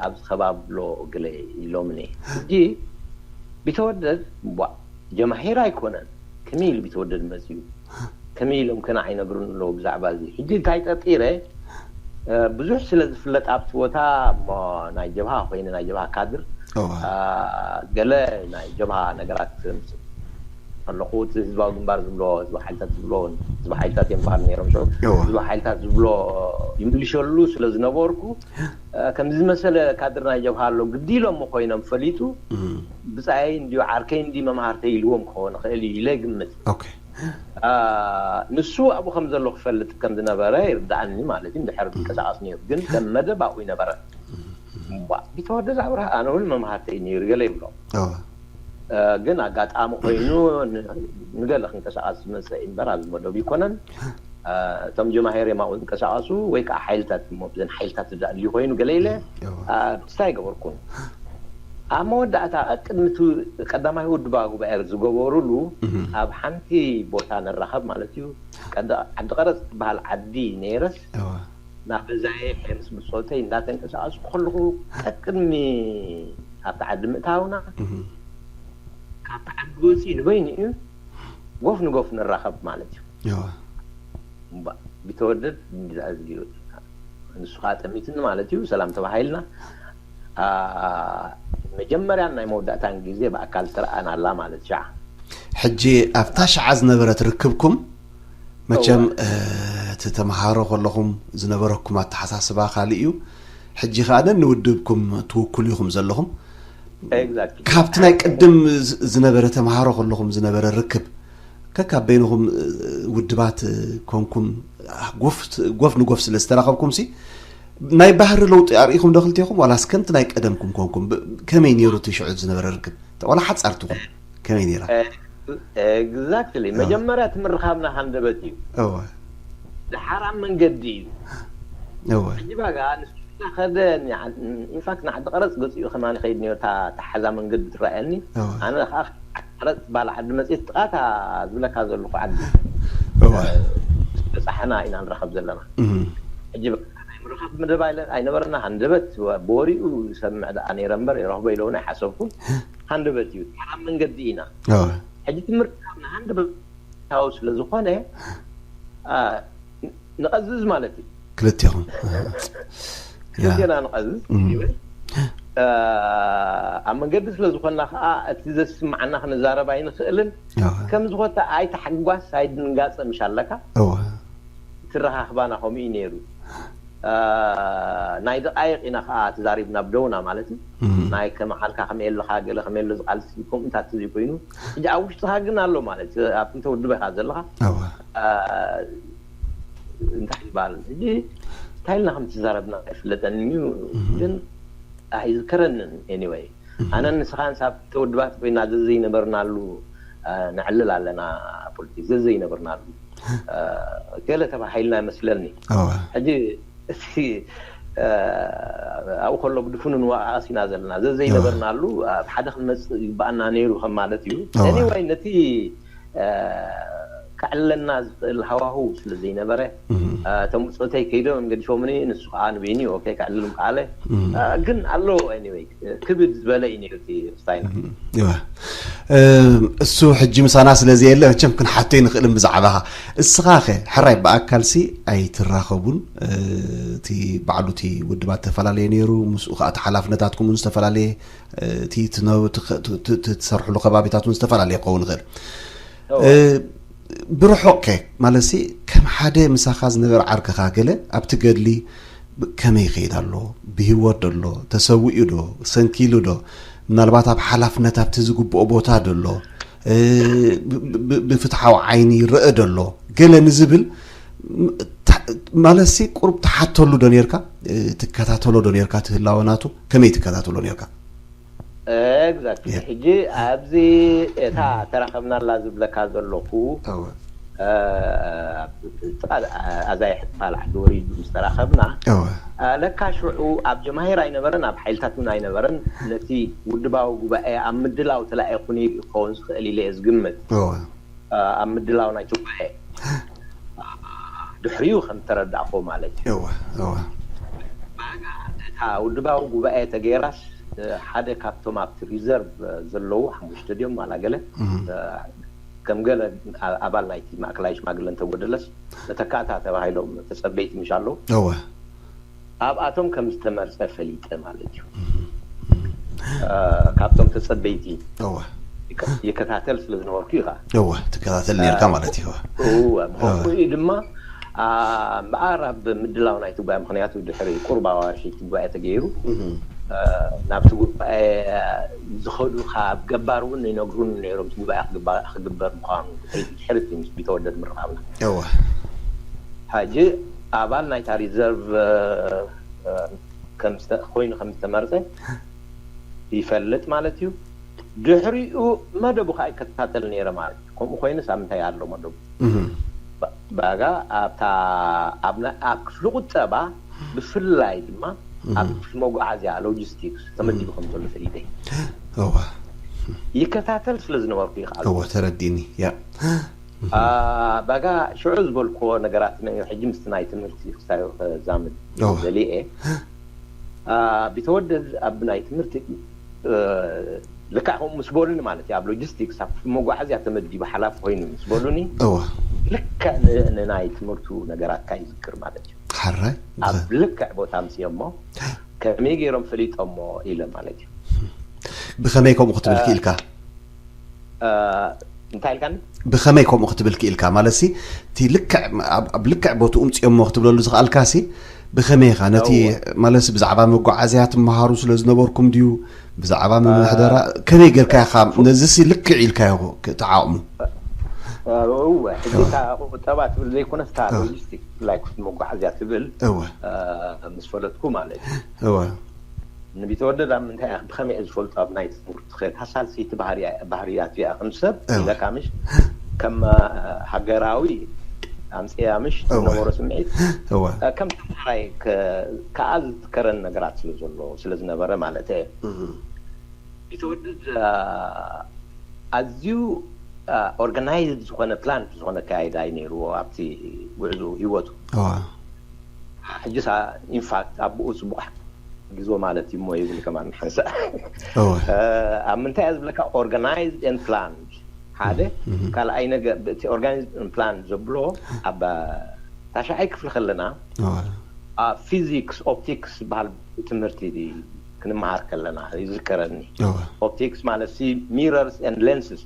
ኣብዚ ከባቢ ብሎ ገለ ኢሎምኒ ሕጂ ቢተወደድ ቧ ጀማሂር ኣይኮነን ከመይ ኢሉ ቢተወደድ መፅዩ ከመይ ኢሎም ከነ ኣይነግሩን ኣለዉ ብዛዕባ እዚ ሕጂ እንታይ ጠጢረ ብዙሕ ስለ ዝፍለጥ ኣብቲ ቦታ እሞ ናይ ጀብሃ ኮይነ ናይ ጀብሃ ካድር ገለ ናይ ጀብሃ ነገራት ከለኹ እቲ ህዝባዊ ግንባር ዝብሎ ህዝቢ ሓይልታት ዝብሎ ህዝቢ ሓይልታት እዮም በሃሉ ነይሮም ሽዑ ህዝቢ ሓይልታት ዝብሎ ይምልሸሉ ስለ ዝነበርኩ ከምዚ ዝመሰለ ካድር ናይ ጀብሃ ኣሎ ግዲ ኢሎሞ ኮይኖም ፈሊጡ ብፃየይ እንዲዩ ዓርከይ እንዲ መምሃርተይ ኢልዎም ክኸውን ይኽእል እዩ ኢለ ግምት ንሱ ኣብኡ ከም ዘሎ ክፈልጥ ከም ዝነበረ ይርዳኣኒ ማለት እዩ። እንድሕር ዝንቀሳቀስ ነይሩ ግን ከም መደብ ኣብኡ ይነበረ። ቢተወደድ ኣብርሃ ኣነ እውን መምሃርተይ ነይሩ ገለ ይብሎ ግን ኣጋጣሚ ኮይኑ ንገለ ክንቀሳቀስ ዝመፀ እምበር ኣብዚ መደብ ይኮነን። እቶም ጀማሄር እዮም ኣብኡ ዝንቀሳቀሱ ወይ ከዓ ሓይልታት እሞ ብዘን ሓይልታት ዝዳእልዩ ኮይኑ ገለ ኢለ ክስታይ ገበርኩን ኣብ መወዳእታ ቅድሚ ቀዳማይ ውድባ ጉባኤ ዝገበሩሉ ኣብ ሓንቲ ቦታ ንራኸብ ማለት እዩ። ዓዲ ቀረፅ ትበሃል ዓዲ ነይረስ ናብ ገዛየ ምስ ብፆተይ እንዳተንቀሳቀስኩ ከለኹ ቀቅድሚ ኣብቲ ዓዲ ምእታውና ካብቲ ዓዲ ወፂኡ ንበይኑ እዩ ጎፍ ንጎፍ ንራኸብ ማለት እዩ። ቢተወደድ ንሱ ከዓ ጠሚትኒ ማለት እዩ። ሰላም ተባሂልና መጀመርያን ናይ መወዳእታን ግዜ ብኣካል ተረኣና ኣላ ማለት ሻዓ። ሕጂ ኣብታ ሻዓ ዝነበረት ርክብኩም መቸም እቲ ተምሃሮ ከለኹም ዝነበረኩም ኣተሓሳስባ ካልእ እዩ። ሕጂ ከዓ ነንውድብኩም ትውክሉ ኢኹም ዘለኹም። ካብቲ ናይ ቅድም ዝነበረ ተምሃሮ ከለኹም ዝነበረ ርክብ ከካብ በይንኹም ውድባት ኮንኩም ጎፍ ንጎፍ ስለ ዝተራኸብኩም ሲ ናይ ባህሪ ለውጢ ኣርኢኹም ዶ ክልቴኹም ዋላስ ከምቲ ናይ ቀደምኩም ኮንኩም ከመይ ነይሩ እቲ ሽዑ ዝነበረ ርክብ ዋላ ሓፃር ትኹን ከመይ ነይራ exactly መጀመርያ ትምርኻብና ሃንደበት እዩ እወ ድሓር ኣብ መንገዲ እዩ እወ ሕጂ ባጋ ንሱ ከደ ኢንፋክት ንዓዲ ቀረፅ ገፂኡ ከማን ይኸይድ ነርታ ተሓዛ መንገዲ ትረኣየኒ እወ ኣነ ከዓ ቀረፅ ባል ዓዲ መፅት ጥቓታ ዝብለካ ዘለኹ ዓዲ እወ በፃሕና ኢና ንረኸብ ዘለና እም ሕጂ ናይ ምርኻብ መደብ ኣይለ- ኣይነበረና ሃንደበት ብወሪኡ ዝሰምዕ ደኣ ነይረ እምበር የረኽቦ ኢለ እውን ኣይሓሰብኩን ሃንደበት እዩ ተሓራ መንገዲ ኢና እወ ሕጂ ትምህርቲ ካብ ንሃንደበት ታው ስለ ዝኾነ አ፣ ንቐዝዝ ማለት እዩ ክልቴኹም ያ ክልቴና ንቐዝዝ እም ይብል አ፣ ኣብ መንገዲ ስለ ዝኾንና ከዓ እቲ ዘስማዓና ክንዛረብ ኣይንኽእልን እወ ከም ዝኾተ ኣይተሓጓስ ኣይድንጋፀ ምሽ ኣለካ እወ ትረኻኽባና ከምኡ እዩ ነይሩ አ፣ ናይ ደቃይቅ ኢና ከዓ ተዛሪብና ብደውና ማለት እዩ እም ናይ ከመሓልካ ከመይ ኣለካ ገለ ከመይ ኣሎ ዝቃልሲ ከምኡታት ዘይኮይኑ ሕጂ ኣብ ውሽጥካ ግን ኣሎ ማለት እዩ። ኣብ ክልተ ውድብ ኢካ ዘለካ እወ አ፣ እንታይ ይበሃል ሕጂ እንታይ ኢልና ከም ተዛረብና ኣይፍለጠን እዩ ግን ኣይዝከረንን anyway ኣነን ንስኻን ሳብ ክልተ ውድባት ኮይና ዘዘይነበርናሉ አ፣ ነዕልል ኣለና ፖለቲክ ዘዘይነበርናሉ አ፣ ገለ ተባሂልና ይመስለኒ እወ ሕጂ እቲ አ፣ ኣብኡ ከሎ ብድፉኑ ንወቃቀስ ኢና ዘለና ዘዘይነበርናሉ ኣብ ሓደ ክንመፅእ ይግባኣና ነይሩ ከም ማለት እዩ እወ። anyway ነቲ አ፣ ከዕልለና ዝኽእል ሃዋህው ስለ ዘይነበረ እም አ፣ እቶም ብፆተይ ከይዶም ገዲፎምኒ ንሱ ከዓ ንበይኒ ኦኬ ከዕልል ምክኣለ እም አ፣ ግን ኣሎ anyway ክብድ ዝበለ እዩ ነይሩ እቲ ስታይና እወ። እም፣ እሱ ሕጂ ምሳና ስለ ዘየለ መቸም ክንሓቶ ይንኽእልን ብዛዕባኻ እስኻ ኸ ሕራይ ብኣካልሲ ኣይትራኸቡን እ፣ እቲ ባዕሉ እቲ ውድባት ተፈላለየ ነይሩ ምስኡ ከዓ እቲ ሓላፍነታትኩም እውን ዝተፈላለየ እ፣ እቲ ትነ- ትኸ- ት- ት- ት- ትሰርሕሉ ከባቢታት እውን ዝተፈላለየ ክኸውን ይኽእል እ፣ ብርሑቕ ከ ማለት ሲ ከም ሓደ ምሳኻ ዝነበረ ዓርክኻ ገለ ኣብቲ ገድሊ ብ- ከመይ ይኸይድ ኣሎ ብህይወት ዶ ኣሎ ተሰዊኡ ዶ ሰንኪሉ ዶ ምናልባት ኣብ ሓላፍነት ኣብቲ ዝግብኦ ቦታ ዶ ኣሎ እ፣ ብ- ብ- ብፍትሓዊ ዓይኒ ይረአ ዶ ኣሎ ገለ ንዝብል ም- ታ- ማለት ሲ ቁሩብ ትሓተሉ ዶ ነርካ እ፣ ትከታተሎ ዶ ነርካ ትህላወ ናቱ ከመይ ትከታተሎ ነርካ exactly Yeah. ሕጂ ኣብዚ እታ ተራኸብናላ ዝብለካ ዘለኹ እወ አ፣ ጥቓ ኣዛይ ሕጥፋል ዓዲ ወሪዱ ምስ ተራኸብና እወ አ፣ ለካ ሽዑ ኣብ ጀማሂር ኣይነበረን ኣብ ሓይልታት እውን ኣይነበረን ነቲ ውድባዊ ጉባኤ ኣብ ምድላው ተላኢኹ ነይሩ ክኸውን ዝኽእል ኢለ እየ ዝግምት እወ አ፣ ኣብ ምድላው ናይቲ ጉባኤ አ፣ ድሕሪኡ ከም ተረዳእኮ ማለት እዩ እወ እወ እታ ውድባዊ ጉባኤ ተገይራስ ሓደ ካብቶም ኣብቲ ሪዘርቭ ዘለዉ ሓሙሽተ ድዮም ማላ ገለ ከም ገለ ኣባል ናይቲ ማእከላይ ሽማግለ እንተጎደለስ መተካእታ ተባሂሎም ተጸበይቲ ምሽ ኣለዉ እወ ኣብኣቶም ከም ዝተመርጸ ፈሊጠ ማለት እዩ ካብቶም ተጸበይቲ እወ ይከታተል ስለ ዝነበርኩ ኢኻ እወ ትከታተል ነርካ ማለት እዩ እወ ብኸምኡ ድማ እምበኣር ኣብ ምድላው ናይቲ ጉባኤ ምክንያቱ ድሕሪ ቁርብ ኣዋርሒ እቲ ጉባኤ ተገይሩ ናብቲ ጉባኤ ዝኸዱ ካብ ገባር እውን ይነግሩን ነይሮም እቲ ጉባኤ ክግበር ምዃኑ ድሕሪ ምስ ቢተወደድ ምርኻብና እወ ሕጂ ኣባል ናይታ ሪዘርቭ ኮይኑ ከም ዝተመርፀ ይፈልጥ ማለት እዩ ድሕሪኡ መደቡ ከዓ ይከታተል ነይረ ማለት እዩ ከምኡ ኮይኑስ ኣብ ምንታይ ኣሎ መደቡ ባጋ ኣብታ ኣብ ክፍሊ ቁጠባ ብፍላይ ድማ ኣብ ክፍሊ መጓዓዝያ ሎጂስቲክስ ተመዲቡ ከም ዘሎ ፈሊጠ እወ ይከታተል ስለ ዝነበርኩ ይኸኣል እወ ተረዲኒ ያ ባጋ ሽዑ ዝበልክዎ ነገራት ሕጂ ምስቲ ናይ ትምህርቲ ክሳዮ ከዛምድ እወ ዘሊኤ ቢተወደድ ኣብ ናይ ትምህርቲ ልክዕ ከምኡ ምስ በሉኒ ማለት እዩ ኣብ ሎጂስቲክስ ኣብ መጓዓዝያ ተመዲቡ ሓላፊ ኮይኑ ምስ በሉኒ እወ ልክዕ ንናይ ትምህርቱ ነገራትካ ይዝክር ማለት እዩ ሓራይ ኣብ ልክዕ ቦታ ምስ እሞ ከመይ ገይሮም ፈሊጦሞ ኢለ ማለት እዩ ብኸመይ ከምኡ ክትብል ክኢልካ እንታይ ኢልካኒ ብኸመይ ከምኡ ክትብል ክኢልካ ማለት ሲ እቲ ልክዕ ኣብ ልክዕ ቦትኡ ምፅኦሞ ክትብለሉ ዝኽኣልካ ሲ ብኸመይ ኢኻ ነቲ ማለት ብዛዕባ መጓዓዝያ ትመሃሩ ስለ ዝነበርኩም ድዩ ብዛዕባ ምምሕደራ ከመይ ጌርካ ኢኻ ነዚሲ ልክዕ ኢልካዮ ክትዓቕሙ? እወ ሕጂ እታ ቁጠባ ትብል ዘይኮነስ እታ ሎጂስቲክ ብፍላይ ክፍቲ መጓዓዝያ ትብል እወ ምስ ፈለጥኩ ማለት እዩ። እወ ንቢተወደድ ኣብ ምንታይ እያ ብኸመይ እየ ዝፈልጦ ኣብ ናይ ትምህርቲ ከ እታ ሳልሰይቲ ባህርያ- ባህርያት እያ ከም ሰብ እወ ኢለካ ምሽ ከም ሃገራዊ ኣምፅያ ምሽ እወ ዝነበሮ ስምዒት እወ ከም ተምሃራይ ከ- ከኣ ዝትከረን ነገራት ስለ ዘሎ ስለ ዝነበረ ማለት እየ። እህ ቢተወደድ ኣዝዩ ኦርጋናይዝድ ዝኾነ ፕላን ዝኾነ ኣካይዳ እዩ ነይርዎ ኣብቲ ጉዕዞ ህይወቱ። እዋ ሕጅሳ ኢንፋክት ኣቦኡ ፅቡቅ ሓጊዝዎ ማለት እዩ እሞ ይብል ከማን ሓንሳእ እዋ ኣብ ምንታይ እያ ዝብለካ organized and planned ሓደ ካልኣይ ነገር እቲ organized and planned ዘብሎ ኣብ ታሽዓይ ክፍሊ ከለና እዋ ፊዚክስ ኦፕቲክስ ዝበሃል ትምህርቲ ክንመሃር ከለና ይዝከረኒ። እዋ ኦፕቲክስ ማለት ሲ mirrors and lenses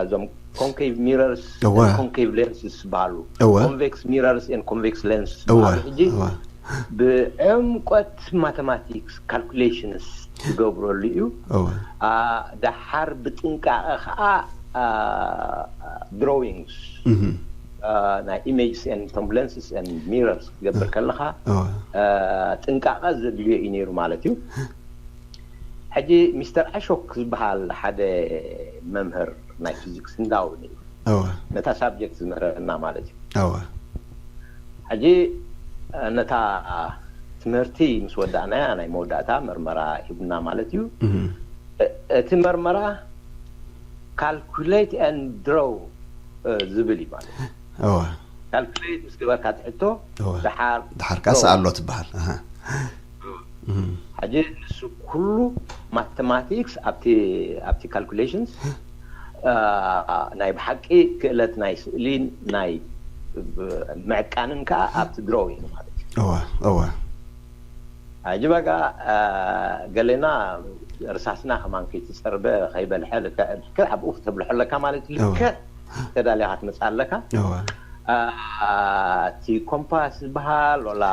እዞም concave mirrors እዋ concave lenses ዝበሃሉ እዋ convex mirrors and convex lens እዋ ዝበሃሉ ሕጂ እዋ ብዕምቆት ማተማቲክስ ካልኩሌሽንስ ዝገብረሉ እዩ። እዋ ኣ፣ ደሓር ብጥንቃቐ ከዓ ድሮዊንግስ እህ ናይ ኢሜጅስ ቶም ሌንስስ ሚረርስ ክትገብር ከለካ እዋ ጥንቃቐ ዘድልዮ እዩ ነይሩ ማለት እዩ። ሕጂ ሚስተር ኣሾክ ዝበሃል ሓደ መምህር ናይ ፊዚክስ ህንዳዊ ነይሩ። እዋ ነታ ሳብጀክት ዝምህረና ማለት እዩ። እዋ ሕጂ ነታ ትምህርቲ ምስ ወዳእናያ ናይ መወዳእታ መርመራ ሂቡና ማለት እዩ። እህ እ- እቲ መርመራ ካልኩሌት ን ድሮው ዝብል እዩ ማለት እዩ። እዋ ካልኩሌት ምስ ገበርካ ትሕቶ እዋ ደሓር ድሓር ከኣ ድሮው ሰኣሎ ትበሃል። ኣሃ። እህ ሕጂ ንሱ ኩሉ ማተማቲክስ ኣብቲ ኣብቲ ካልኩሌሽንስ ናይ ብሓቂ ክእለት ናይ ስእሊን ናይ ምዕቃንን ከዓ ኣብቲ ድሮዊንግ ማለት እዩ። እዋ እዋ ሕጂ በቃ ገሌና ርሳስና ከማን ከይትፀርበ ከይበልሐ ልክዕ ልክዕ ኣብኡ ክተብልሖ ኣለካ ማለት እዩ። እዋ ልክዕ ተዳሊኻ ትመፅእ ኣለካ። እዋ እቲ ኮምፓስ ዝበሃል ወላ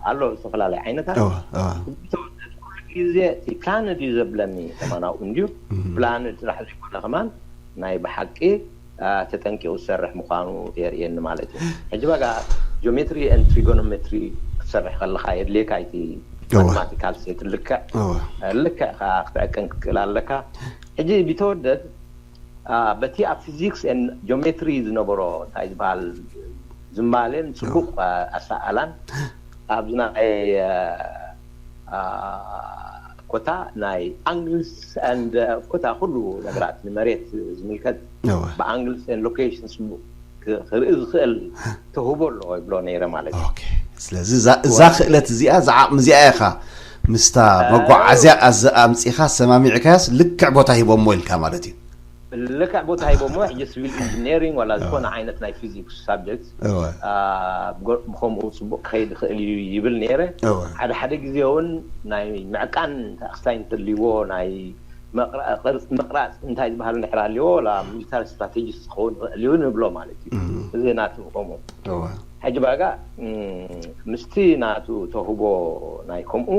ኣሎ ዝተፈላለዩ ዓይነታት እዋ እዋ ተወደድ ኩሉ ግዜ እቲ ፕላንድ እዩ ዘብለኒ ከማን ኣብኡ እንድዩ እህ ፕላንድ ጥራሕ ዘይኮነ ከማን ናይ ብሓቂ ተጠንቂቑ ዝሰርሕ ምዃኑ የርእየኒ ማለት እዩ። ሕጂ በጋ ጂኦሜትሪ ን ትሪጎኖሜትሪ ክትሰርሕ ከለኻ የድልየካ እቲ እዋ ማቴማቲካል ሴት ልክዕ እዋ ልክዕ ከዓ ክትዕቅን ክትክእል ኣለካ። ሕጂ ቢተወደድ በቲ ኣብ ፊዚክስ ን ጂኦሜትሪ ዝነበሮ እንታይ ዝበሃል ዝማሌን ፅቡቅ ኣሰኣላን ኣብዚ ናይ ኮታ ናይ ኣንግልስ ን ኮታ ኩሉ ነገራት ንመሬት ዝምልከት ብኣንግልስ ን ሎኬሽን ክርኢ ዝኽእል ተህቦ ኣለዎ ይብሎ ነይረ ማለት እዩ። ስለዚ እዛ ክእለት እዚኣ እዛ ዓቕሚ እዚኣ ኢኻ ምስታ መጓዓዝያ ኣምፂኻ ሰማሚዕካያስ ልክዕ ቦታ ሂቦሞ ኢልካ ማለት እዩ። ልክዕ ቦታ ሂቦሞ ሕጂ ሲቪል ኢንጂነሪንግ ዋላ ዝኾነ ዓይነት ናይ ፊዚክስ ሳብጀክት ብከምኡ ፅቡቅ ክኸይድ ይኽእል እዩ ይብል ነይረ። ሓደ ሓደ ግዜ እውን ናይ ምዕቃን ኣክስታይ እንተልይዎ ናይ ምቕራፅ እንታይ ዝበሃል እንድሕር ኣልዎ ላ ሚሊታሪ ስትራቴጂስት ክኸውን ይኽእል እዩ ንብሎ ማለት እዩ። እዚ ናቱ ከምኡ ሕጂ ባጋ ምስቲ ናቱ ተህቦ ናይ ከምኡ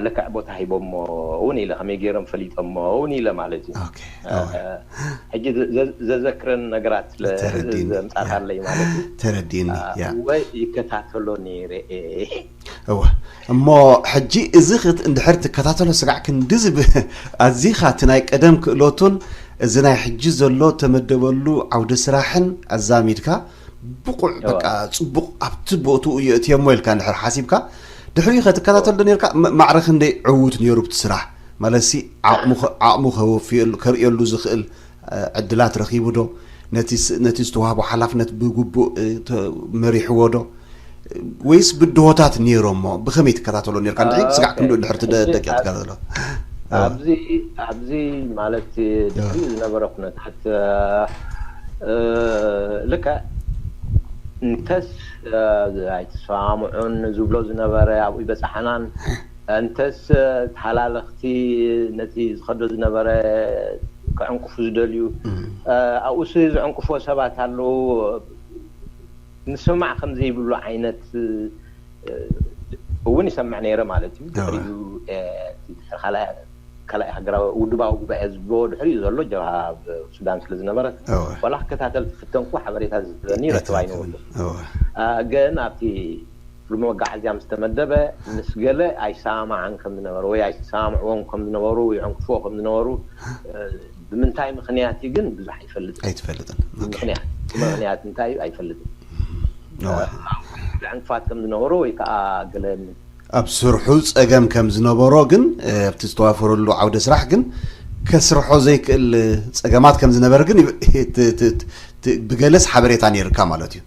ልክዕ ቦታ ሂቦሞ እውን ኢለ ከመይ ገይሮም ፈሊጦሞ እውን ኢለ ማለት እዩ። ሕጂ ዘዘክረን ነገራት ስለዘምፃት ኣለይ ማለት እዩ። ተረዲኒ ወይ ይከታተሎ ነይረ እወ እሞ ሕጂ እዚ እንድሕር ትከታተሎ ስጋዕ ክንዲ ዝብ ኣዚኻ እቲ ናይ ቀደም ክእለቱን እዚ ናይ ሕጂ ዘሎ ተመደበሉ ዓውዲ ስራሕን ኣዛሚድካ ብቑዕ በቃ ፅቡቕ ኣብቲ ቦትኡ የእትየሞ ኢልካ እንድሕር ሓሲብካ ድሕሪኡ ከትከታተል ዶ ነርካ ማዕረ ክንደይ ዕዉት ነይሩ ብቲ ስራሕ ማለት ሲ ዓቕሙ ከወፍየሉ ከርእየሉ ዝኽእል ዕድላት ረኺቡ ዶ ነቲ ዝተዋህቦ ሓላፍነት ብግቡእ መሪሕዎ ዶ ወይስ ብድሆታት ነይሮሞ ብኸመይ ትከታተሎ ነርካ እንድዒ ስጋዕ ክንዱ እንድሕር ትደቂቕ ትከታተሎ ኣብዚ ኣብዚ ማለት ድሕሪ ዝነበረ ኩነታት ልክዕ እንተስ ኣይተሰማምዑን ዝብሎ ዝነበረ ኣብኡ ይበፃሓናን እንተስ ተሃላለኽቲ ነቲ ዝኸዶ ዝነበረ ክዕንቅፉ ዝደልዩ ኣብኡስ ዝዕንቅፎ ሰባት ኣለዉ ንስማዕ ከም ዘይብሉ ዓይነት እውን ይሰምዕ ነይረ ማለት እዩ። ድሕሪኡ ካልኣይ ሃገራዊ ውድባዊ ጉባኤ ዝብልዎ ድሕሪኡ ዘሎ ጀብሃ ኣብ ሱዳን ስለ ዝነበረ ዋላ ክከታተል ክፍተንኩ ሓበሬታ ዝህበኒ ረክብ ኣይነበርኩ። ግን ኣብቲ ብመጋዓዝያ ምስ ተመደበ ምስ ገለ ኣይሰማማዕን ከም ዝነበሩ ወይ ኣይሰማምዕዎም ከም ዝነበሩ ይዕንቅፍዎ ከም ዝነበሩ ብምንታይ ምኽንያት እዩ ግን ብዙሕ ኣይፈልጥን። ኣይትፈልጥን። ምኽንያት ምኽንያት እንታይ እዩ ኣይፈልጥን። ዕንቅፋት ከም ዝነበሩ ወይ ከዓ ገለ ኣብ ስርሑ ፀገም ከም ዝነበሮ ግን ኣብቲ ዝተዋፈረሉ ዓውደ ስራሕ ግን ከስርሖ ዘይክእል ፀገማት ከም ዝነበረ ግን ብገለስ ሓበሬታ ነይርካ ማለት እዩ።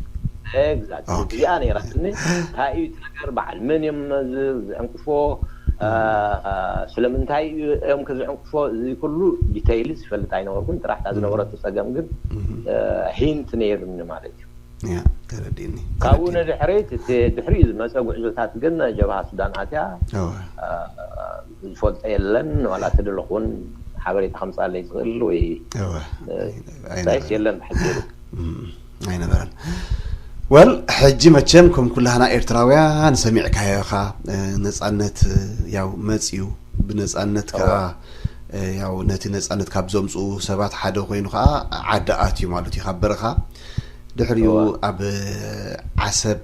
እዚኣ ነይራትኒ። እንታይ እዩ እቲ ነገር፣ በዓል መን እዮም ዝዕንቅፎ፣ ስለምንታይ እዮም ከዝዕንቅፎ፣ እዚ ኩሉ ዲተይልስ ይፈልጥ ኣይነበርኩን። ጥራሕ እታ ዝነበረቱ ፀገም ግን ሂንት ነይርኒ ማለት እዩ። ተረዲኒ። ካብኡ ንድሕሪት እቲ ድሕሪኡ ዝመፀ ጉዕዞታት ግን ጀብሃ ሱዳን ኣትያ ዝፈልጦ የለን። ዋላ ተደለኹ እውን ሓበሬታ ከምፃለይ ዝኽእል ወይ ሳይስ የለን ብሓፂሩ። ኣይነበረን። ወል ሕጂ መቸም ከም ኩላህና ኤርትራውያን ሰሚዕካዮ ኢኻ። ነፃነት ያው መፅዩ፣ ብነፃነት ከዓ ያው ነቲ ነፃነት ካብ ዘምፅኡ ሰባት ሓደ ኮይኑ ከዓ ዓዲ ኣትዩ ማለት እዩ ካብ በረኻ። ድሕሪኡ ኣብ ዓሰብ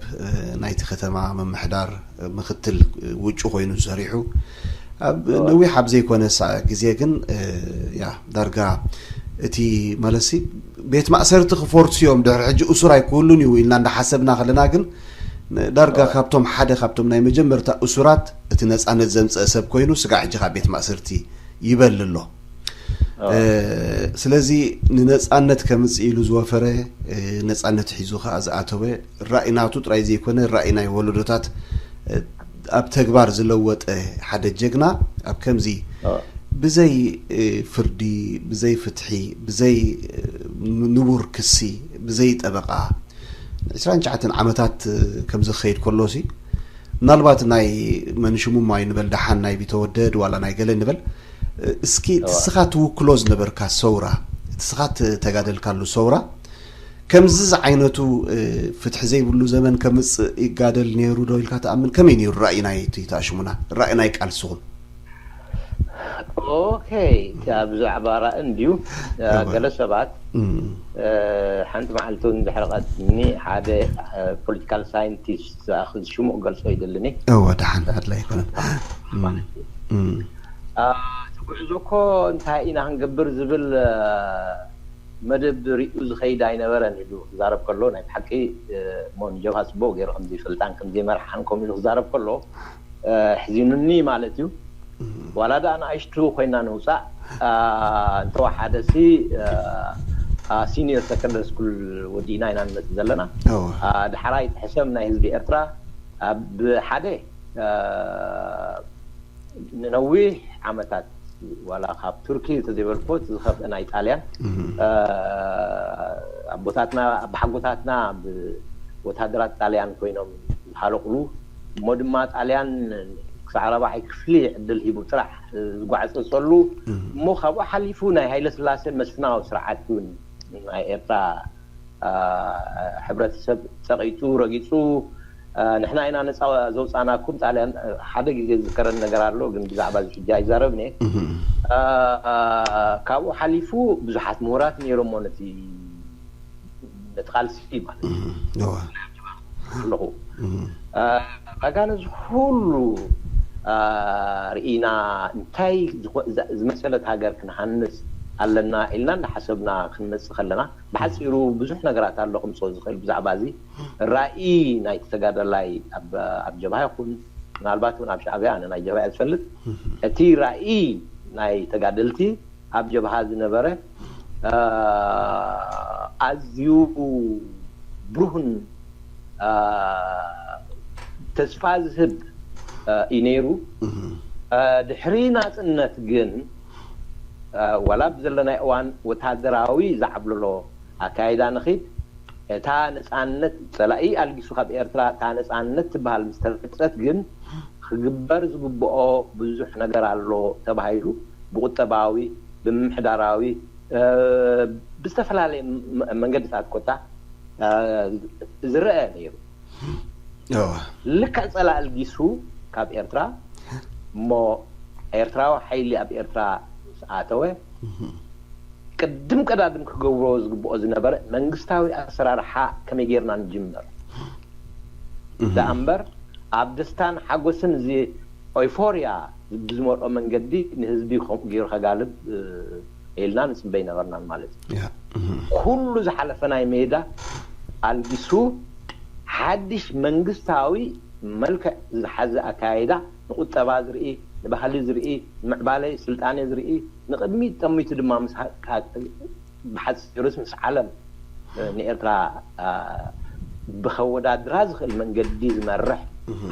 ናይቲ ከተማ ምምሕዳር ምክትል ውጩ ኮይኑ ሰሪሑ ኣብ ነዊሕ ኣብ ዘይኮነ ግዜ ግን ያ ዳርጋ እቲ ማለትሲ ቤት ማእሰርቲ ክፈርሱ እዮም፣ ድሕሪ ሕጂ እሱር ኣይክህሉን እዩ ኢልና እንዳሓሰብና ከለና ግን ዳርጋ ካብቶም ሓደ ካብቶም ናይ መጀመርታ እሱራት እቲ ነፃነት ዘምፀአ ሰብ ኮይኑ ስጋዕ ሕጂ ካብ ቤት ማእሰርቲ ይበል ኣሎ። ስለዚ ንነፃነት ከምፅእ ኢሉ ዝወፈረ፣ ነፃነት ሒዙ ከዓ ዝኣተወ ራእይ ናቱ ጥራይ ዘይኮነ ራእይ ናይ ወለዶታት ኣብ ተግባር ዝለወጠ ሓደ ጀግና ኣብ ከምዚ ብዘይ ፍርዲ፣ ብዘይ ፍትሒ፣ ብዘይ ንቡር ክሲ፣ ብዘይ ጠበቃ ዕስራን ትሽዓተን ዓመታት ከምዚ ክኸይድ ከሎሲ ምናልባት ናይ መንሽሙማ ይንበል ደሓን ናይ ቢተወደድ ዋላ ናይ ገለ ንበል እስኪ እቲ ስኻ ትውክሎ ዝነበርካ ሰውራ እቲ ስኻ ተጋደልካሉ ሰውራ ከምዚ ዝዓይነቱ ፍትሒ ዘይብሉ ዘመን ከምፅእ ይጋደል ነይሩ ዶ ኢልካ ትኣምን? ከመይ ነይሩ ራእይ ናይ እቲ ተኣሽሙና ራእይ ናይ ቃልስኹም? ኦኬ፣ ብዛዕባ ራእይ እንድዩ ገለ ሰባት ሓንቲ መዓልቲ እውን ዝሕርቐትኒ ሓደ ፖለቲካል ሳይንቲስት ዝኣኽል ሽሙ ክገልጾ ይደልኒ። እወ ደሓን ኣድላይ ኣይኮነን። እቲ ጉዕዞ እኮ እንታይ ኢና ክንገብር ዝብል መደብ ሪኡ ዝኸይድ ኣይነበረን ኢሉ ክዛረብ ከሎ ናይ ብሓቂ እሞ ንጀብሃ ፅቡቅ ገይሩ ከምዘይፈልጣን ከምዘይመርሓን ከምኡ ኢሉ ክዛረብ ከሎ ሕዚኑኒ ማለት እዩ። ዋላ ደኣ ንኣሽቱ ኮይና ንውፃእ እንተወሓደ ሲ ሲኒየር ሰከንደሪ ስኩል ወዲእና ኢና ንመፅእ ዘለና። ዳሕራይ እቲ ሕሰም ናይ ህዝቢ ኤርትራ ኣብ ሓደ ንነዊሕ ዓመታት ዋላ ካብ ቱርኪ እንተዘይበልኮ እቲ ዝኸፍአ ናይ ጣልያን ኣቦታትና ኣባሓጎታትና ብወታደራት ጣልያን ኮይኖም ዝሃለቑሉ እሞ ድማ ጣልያን ክሳዕ ራብዓይ ክፍሊ ዕድል ሂቡ ጥራሕ ዝጓዕፀፀሉ እሞ ካብኡ ሓሊፉ ናይ ሃይለ ስላሴ መስፍናዊ ስርዓት እውን ናይ ኤርትራ ሕብረተሰብ ፀቒጡ ረጊፁ ንሕና ኢና ነፃ ዘውፃናኩም ጣልያን ሓደ ግዜ ዝዝከረን ነገር ኣሎ ግን ብዛዕባ እዚ ሕጂ ኣይዛረብን እየ ካብኡ ሓሊፉ ብዙሓት ምሁራት ነይሮሞ ነቲ ነቲ ቃልሲ ማለት ኣለኹ ዳጋ ነዚ ኩሉ ርኢና እንታይ ዝመሰለት ሃገር ክንሃንፅ ኣለና ኢልና እንዳሓሰብና ክንመፅእ ከለና ብሓፂሩ ብዙሕ ነገራት ኣሎ ክምፅኦ ዝኽእል ብዛዕባ እዚ ራኢ ናይ ተጋዳላይ ኣብ ጀብሃ ይኹን ምናልባት እውን ኣብ ሻዕብያ ኣነ ናይ ጀብሃ ዝፈልጥ እቲ ራኢ ናይ ተጋደልቲ ኣብ ጀብሃ ዝነበረ ኣዝዩ ብሩህን ተስፋ ዝህብ እዩ ነይሩ። ድሕሪ ናፅነት ግን ዋላ ብዘለናይ እዋን ወታደራዊ ዝዓብለሎ ኣካይዳ ንኺድ እታ ነፃነት ፀላኢ ኣልጊሱ ካብ ኤርትራ እታ ነፃነት ትበሃል ምስ ተረግፀት ግን ክግበር ዝግብኦ ብዙሕ ነገር ኣሎ ተባሂሉ ብቁጠባዊ ብምምሕዳራዊ ብዝተፈላለየ መንገድታት ኮታ ዝረአ ነይሩ። ልክዕ ፀላኢ ኣልጊሱ ካብ ኤርትራ። እሞ ኤርትራዊ ሓይሊ ኣብ ኤርትራ ምስ ኣተወ፣ ቅድም ቀዳድም ክገብሮ ዝግብኦ ዝነበረ መንግስታዊ ኣሰራርሓ ከመይ ጌርና ንጅምር ደኣ እምበር፣ ኣብ ደስታን ሓጎስን እዚ ኦይፎርያ ብዝመልኦ መንገዲ ንህዝቢ ከምኡ ገይሩ ከጋልብ ኢልና ንጽበይ ነበርናን ማለት እዩ። ኩሉ ዝሓለፈ ናይ ሜዳ ኣልጊሱ ሓድሽ መንግስታዊ መልክዕ ዝሓዘ ኣካይዳ፣ ንቁጠባ ዝርኢ፣ ንባህሊ ዝርኢ፣ ንምዕባለ ስልጣነ ዝርኢ፣ ንቕድሚት ጠሚቱ ድማ ምስ ብሓጺሩስ ምስ ዓለም ንኤርትራ ብኸወዳድራ ዝኽእል መንገዲ ዝመርሕ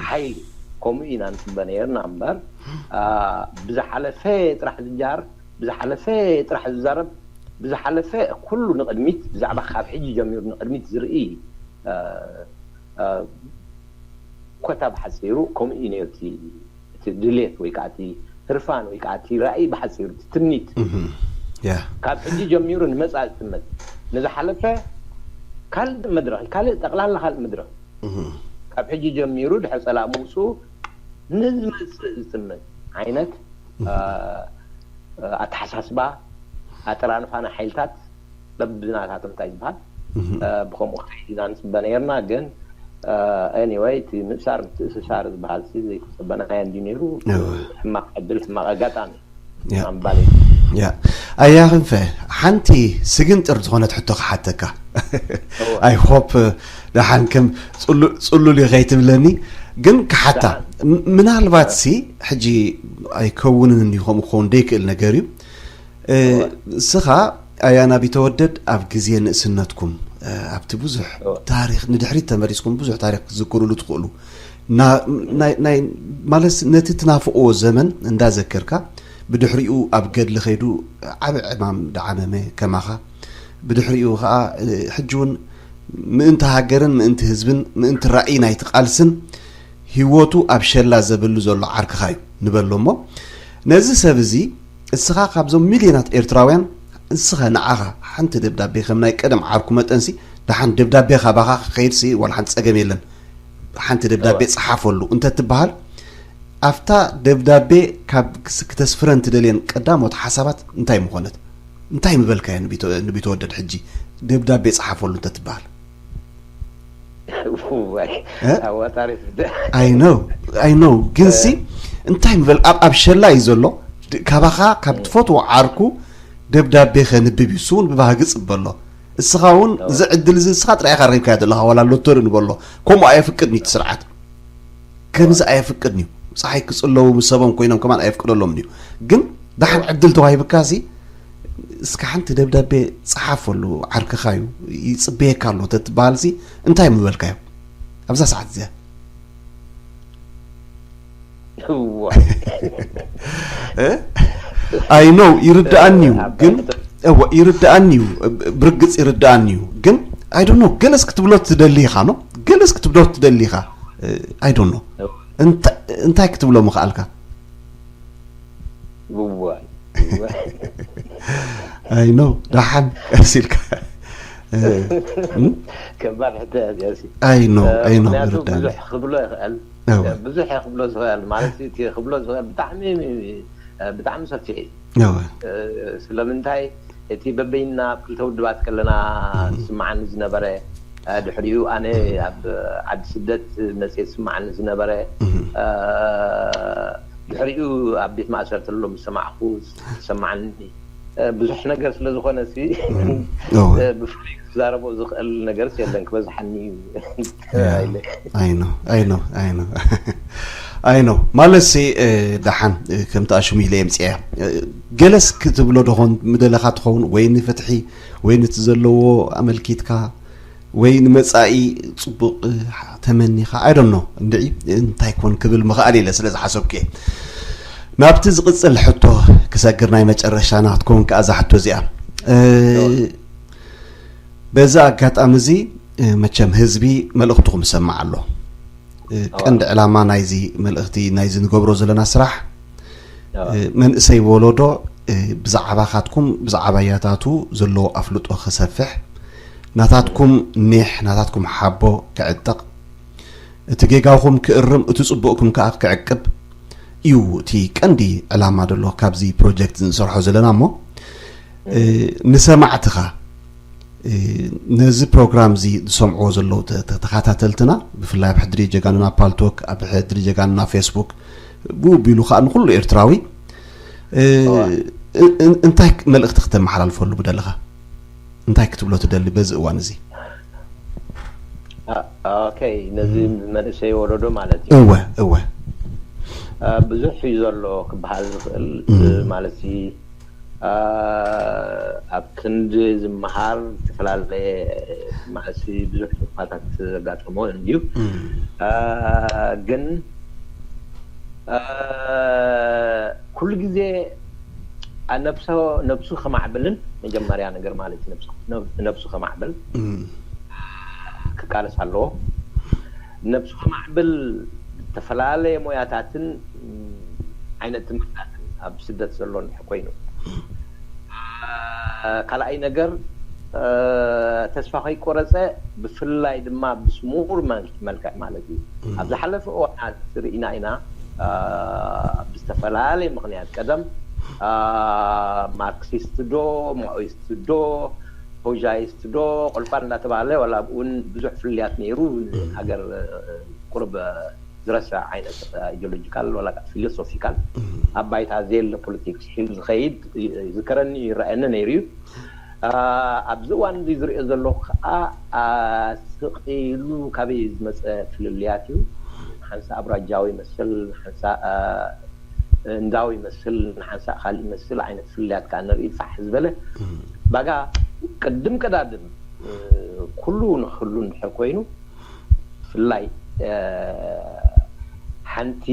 ሓይሊ፣ ከምኡ ኢና ንጽበ ነይርና እምበር፣ ብዝሓለፈ ጥራሕ ዝጃር፣ ብዝሓለፈ ጥራሕ ዝዛረብ፣ ብዝሓለፈ ኩሉ ንቕድሚት፣ ብዛዕባ ካብ ሕጂ ጀሚሩ ንቕድሚት ዝርኢ ኮታ ብሓጺሩ ከምኡ እዩ ነይሩ እቲ ድሌት ወይ ከዓ እቲ ህርፋን ወይ ከዓ እቲ ራእይ ብሓጺሩ እቲ ትምኒት። ካብ ሕጂ ጀሚሩ ንመጻኢ ዝጥመት፣ ንዝሓለፈ ካልእ መድረኽ፣ ካልእ ጠቕላላ ካልእ መድረኽ። ካብ ሕጂ ጀሚሩ ድሕሪ ጸላእ ምውፅኡ ንዝመፅእ ዝጥመት ዓይነት ኣተሓሳስባ፣ ኣጠራንፋና ሓይልታት በብናታቶም እንታይ ዝበሃል ብከምኡ ክኸይድ ኢና ንፅበ ነይርና። ግን ኤኒወይ እቲ ምእሳር ምትእስሳር ዝበሃል ዘይተፀበናዮ እንዲ ነይሩ። ሕማቅ ዕድል፣ ሕማቅ ኣጋጣሚ። ኣያ ክንፈ፣ ሓንቲ ስግንጥር ዝኾነት ሕቶ ክሓተካ። ኣይ ሆፕ ደሓን ከም ፅሉል ኢኸ ይትብለኒ፣ ግን ክሓታ ምናልባት ሲ ሕጂ ኣይከውንን እንዲ ከምኡ ክኸውን ደይክእል ነገር እዩ። እስኻ ኣያና ቢተወደድ ኣብ ግዜ ንእስነትኩም ኣብቲ ብዙሕ ታሪክ ንድሕሪት ተመሊስኩም ብዙሕ ታሪክ ክትዝክሩሉ ትኽእሉ ማለት ነቲ ትናፍቕዎ ዘመን እንዳዘከርካ ብድሕሪኡ ኣብ ገድሊ ከይዱ ዓቢ ዕማም ደዓመመ ከማኻ ብድሕሪኡ ከዓ ሕጂ እውን ምእንቲ ሃገርን ምእንቲ ህዝብን ምእንቲ ራእይ ናይቲ ቃልስን ህይወቱ ኣብ ሸላ ዘብሉ ዘሎ ዓርክኻ እዩ ንበሎ እሞ ነዚ ሰብ እዚ እስኻ ካብዞም ሚልዮናት ኤርትራውያን እስኸ ንዓኻ ሓንቲ ደብዳቤ ከም ናይ ቀደም ዓርኩ መጠንሲ ደሓን ደብዳቤ ካባኻ ክኸይድሲ ዋላ ሓንቲ ጸገም የለን ሓንቲ ደብዳቤ ጸሓፈሉ እንተ ትበሃል ኣብታ ደብዳቤ ካብ ክተስፍረን ትደልየን ቀዳሞት ሓሳባት እንታይ ምኾነት እንታይ ምበልካዮ ንቢተወደድ ሕጂ ደብዳቤ ጸሓፈሉ እንተ ትበሃል I know, I know. ግን ሲ እንታይ ምበል ኣብ ኣብ ሸላ እዩ ዘሎ ካባኻ ካብ ትፈትዎ ዓርኩ ደብዳቤ ከንብብ እዩ። እሱ እውን ብባህጊ ጽበሎ። እስኻ እውን እዚ ዕድል እዚ ንስኻ ጥራይ ኢኻ ረኺብካዮ ዘለኻ ዋላ ሎተሪ ንበሎ። ከምኡ ኣየፍቅድን እዩ እቲ ስርዓት። ከምዚ ኣየፍቅድን እዩ። ጸሓይ ክጽለዉ ምስ ሰቦም ኮይኖም ከማን ኣየፍቅደሎምን እዩ። ግን ደሓን ዕድል ተዋሂብካ ሲ እስከ ሓንቲ ደብዳቤ ጸሓፈሉ ዓርክኻ እዩ ይጽበየካ ኣሎ ተትበሃል ሲ እንታይ ምበልካዮ ኣብዛ ሰዓት እዚኣ I know ይርድኣኒ እዩ ግን እወ ይርድኣኒ እዩ ብርግጽ ይርድኣኒ እዩ ግን I don't know ገለስ ክትብሎ ትደሊ ኢኻ no ገለስ ክትብሎ ትደሊ ኢኻ I don't know እንታይ ክትብሎ ምኽኣልካ እዋይ I know ደሓን ቀስ ኢልካ ከባድ ሕቶ እያ እዚኣ እሲ I know I know ምክንያቱ ይርዳኒ ብዙሕ ክብሎ ይኽእል እወ ብዙሕ እየ ክብሎ ዝኽእል ማለት እቲ ክብሎ ዝኽእል ብጣዕሚ ብጣዕሚ ሰፊሕ እዩ እወ ስለምንታይ እቲ በበይና ኣብ ክልተ ውድባት ከለና ዝስምዓኒ ዝነበረ ድሕሪኡ ኣነ ኣብ ዓዲ ስደት መፅየ ዝስምዓኒ ዝነበረ ድሕሪኡ ኣብ ቤት ማእሰርቲ ኣሎ ዝሰማዕኩ ዝሰማዓኒ ብዙሕ ነገር ስለ ዝኾነ ሲ እወ ብፍሉይ ክዛረቦ ዝኽእል ነገርስ የለን ክበዝሓኒ እዩ I know I know I know I know ማለት ሲ ደሓን ከምቲ ኣሽሙ ኢለ የምፅያ ገለስ ክትብሎ ዶኾን ምደለኻ ትኸውን ወይ ንፍትሒ ወይ ነቲ ዘለዎ ኣመልኪትካ ወይ ንመጻኢ ጽቡቕ ተመኒኻ I don't know እንድዒ እንታይ ኮን ክብል ምኽኣል ኢለ ስለ ዝሓሰብኩ እየ ናብቲ ዝቕጽል ሕቶ ክሰግር ናይ መጨረሻና ክትከውን ከኣ እዛ ሕቶ እዚኣ በዚ ኣጋጣሚ እዚ መቸም ህዝቢ መልእኽትኹም ይሰማዕ ኣሎ ቀንዲ ዕላማ ናይዚ መልእኽቲ ናይዚ ንገብሮ ዘለና ስራሕ መንእሰይ ወለዶ ብዛዕባኻትኩም ብዛዕባ ያታቱ ዘለዎ ኣፍልጦ ክሰፍሕ ናታትኩም ኒሕ ናታትኩም ሓቦ ክዕጠቕ እቲ ጌጋኹም ክእርም፣ እቲ ጽቡቕኩም ከኣ ክዕቅብ እዩ እቲ ቀንዲ ዕላማ ዘሎ ካብዚ ፕሮጀክት ንሰርሖ ዘለና። እሞ ንሰማዕትኻ፣ ነዚ ፕሮግራም እዚ ዝሰምዕዎ ዘለዉ ተኸታተልትና፣ ብፍላይ ኣብ ሕድሪ ጀጋኑና ፓልቶክ፣ ኣብ ሕድሪ ጀጋኑና ፌስቡክ፣ ብኡ ቢሉ ከኣ ንኹሉ ኤርትራዊ እንታይ መልእኽቲ ክተመሓላልፈሉ ምደለኻ? እንታይ ክትብሎ ትደሊ በዚ እዋን እዚ? ኦኬ፣ ነዚ መንእሰይ ወለዶ ማለት እዩ። እወ እወ። ብዙሕ እዩ ዘሎ ክበሃል ዝኽእል። ማለት፣ ኣብ ክንዲ ዝመሃር ዝተፈላለየ፣ ማለት፣ ብዙሕ ድኽመታት ዘጋጠሞ እዩ። ግን ኩሉ ግዜ ነብሶ ነብሱ ከማዕብልን፣ መጀመርያ ነገር ማለት እዩ፣ ነብሱ ከማዕብል ክቃለስ ኣለዎ። ነብሱ ከማዕብል ዝተፈላለየ ሞያታትን ዓይነት ትምህርትታትን ኣብ ስደት ዘሎ እንድሕር ኮይኑ፣ ካልኣይ ነገር ተስፋ ከይቆረፀ፣ ብፍላይ ድማ ብስሙር መልክዕ ማለት እዩ። ኣብ ዝሓለፈ እዋናት ርኢና ኢና፣ ብዝተፈላለየ ምኽንያት፣ ቀደም ማርክሲስት ዶ፣ ማኦይስት ዶ፣ ሆጃይስት ዶ፣ ቆልቋል እንዳተባለ፣ ዋላ ኣብኡ እውን ብዙሕ ፍልልያት ነይሩ። ሃገር ቁርብ ዝረስዕ ዓይነት ኣይዲዮሎጂካል ዋላ ከዓ ፊሎሶፊካል ኣብ ባይታ ዘየለ ፖለቲክስ ሒዙ ዝኸይድ ይዝከረኒ፣ ይረኣየኒ ነይሩ እዩ። ኣብዚ እዋን እዚ ዝሪኦ ዘለኹ ከዓ ስቕ ኢሉ ካበይ ዝመፀ ፍልልያት እዩ። ሓንሳእ ኣብራጃዊ ይመስል፣ ሓንሳእ እንዳዊ ይመስል፣ ንሓንሳእ ካልእ ይመስል ዓይነት ፍልልያት ከዓ ንርኢ። ፋሕ ዝበለ ባጋ ቅድም ቀዳድም ኩሉ ንክህሉ እንድሕር ኮይኑ፣ ብፍላይ ሓንቲ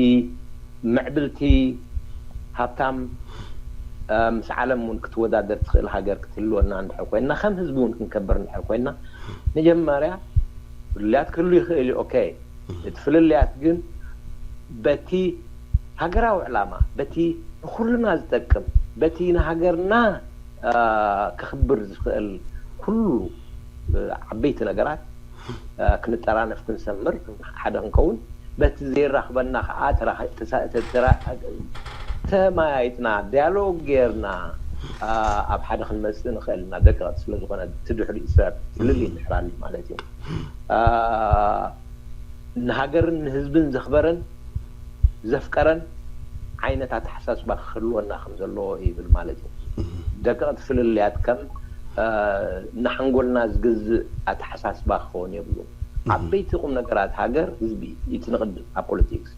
ምዕብልቲ፣ ሃብታም፣ ምስ ዓለም እውን ክትወዳደር ትኽእል ሃገር ክትህልወና እንድሕር ኮይና፣ ከም ህዝቢ እውን ክንከበር እንድሕር ኮይና፣ መጀመርያ ፍልልያት ክህሉ ይኽእል እዩ። ኦኬ፣ እቲ ፍልልያት ግን በቲ ሃገራዊ ዕላማ፣ በቲ ንኹልና ዝጠቅም፣ በቲ ንሃገርና ከኽብር ዝኽእል ኩሉ ዓበይቲ ነገራት ክንጠራነፍ፣ ክንሰምር፣ ሓደ ክንከውን፣ በቲ ዘየራኽበና ከዓ ተመያይጥና፣ ዲያሎግ ጌርና ኣብ ሓደ ክንመፅእ ንኽእል ኢና። ደቀቕቲ ስለ ዝኾነ፣ እቲ ድሕሪኡ ሰብ ፍልልይ እንድሕር ኣልዩ ማለት እዩ። ንሃገርን ንህዝብን ዘኽበረን ዘፍቀረን ዓይነት ኣተሓሳስባ ክህልወና ከም ዘለዎ ይብል ማለት እዩ። ደቀቕቲ ፍልልያት ከም ንሓንጎልና ዝገዝእ ኣተሓሳስባ ክኸውን የብሉን። ዓበይቲ ቁም ነገራት ሃገር ህዝቢ እዩ። እቲ ንቕድም ኣብ ፖለቲክስ፣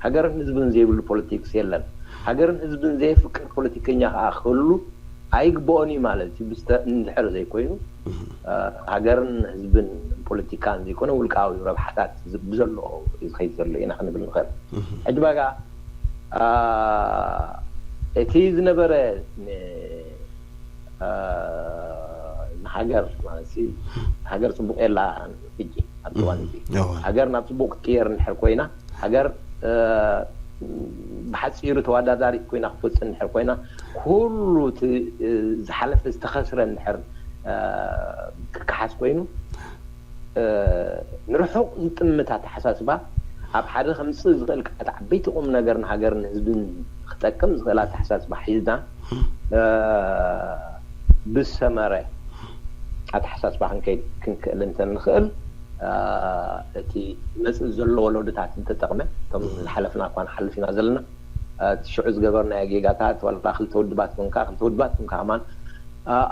ሃገርን ህዝብን ዘይብሉ ፖለቲክስ የለን። ሃገርን ህዝብን ዘየፍቅር ፖለቲከኛ ከዓ ክህሉ ኣይግብኦን እዩ ማለት እዩ። ብዝተ-፣ እንድሕር ዘይኮይኑ፣ ሃገርን ህዝብን ፖለቲካን ዘይኮነ ውልቃዊ ረብሓታት ዝ-፣ ብዘለዎ እዩ ዝኸይድ ዘሎ ኢና ክንብል ንኽእል። ሕጂ ባጋ እቲ ዝነበረ ን-፣ ንሃገር ማለት ሃገር ፅቡቕ የላ። ሕጂ ኣብቲ እዋን እዚ ሃገር ናብ ፅቡቕ ክትቅየር እንድሕር ኮይና፣ ሃገር ብሓፂሩ ተወዳዳሪት ኮይና ክትወፅእ እንድሕር ኮይና፣ ኩሉ እቲ ዝሓለፈ ዝተኸስረ እንድሕር ክከሓስ ኮይኑ፣ ንርሑቕ ዝጥምት ኣተሓሳስባ ኣብ ሓደ ከምፅእ ዝኽእል፣ ዓበይቲ ቁም ነገር ንሃገርን ህዝብን ክጠቅም ዝኽእል ኣተሓሳስባ ሒዝና ብዝሰመረ ኣተሓሳስባ ክንከይድ ክንክእል እንተንኽእል፣ እቲ ዝመፅእ ዘሎ ወለዶታት እንተጠቕመ፣ እቶም ዝሓለፍና እኳ ንሓልፍ ኢና ዘለና፣ እቲ ሽዑ ዝገበርናዮ ጌጋታት፣ ዋላ ክልተ ውድባት ኮንካ፣ ክልተ ውድባት ኮንካ ከማን፣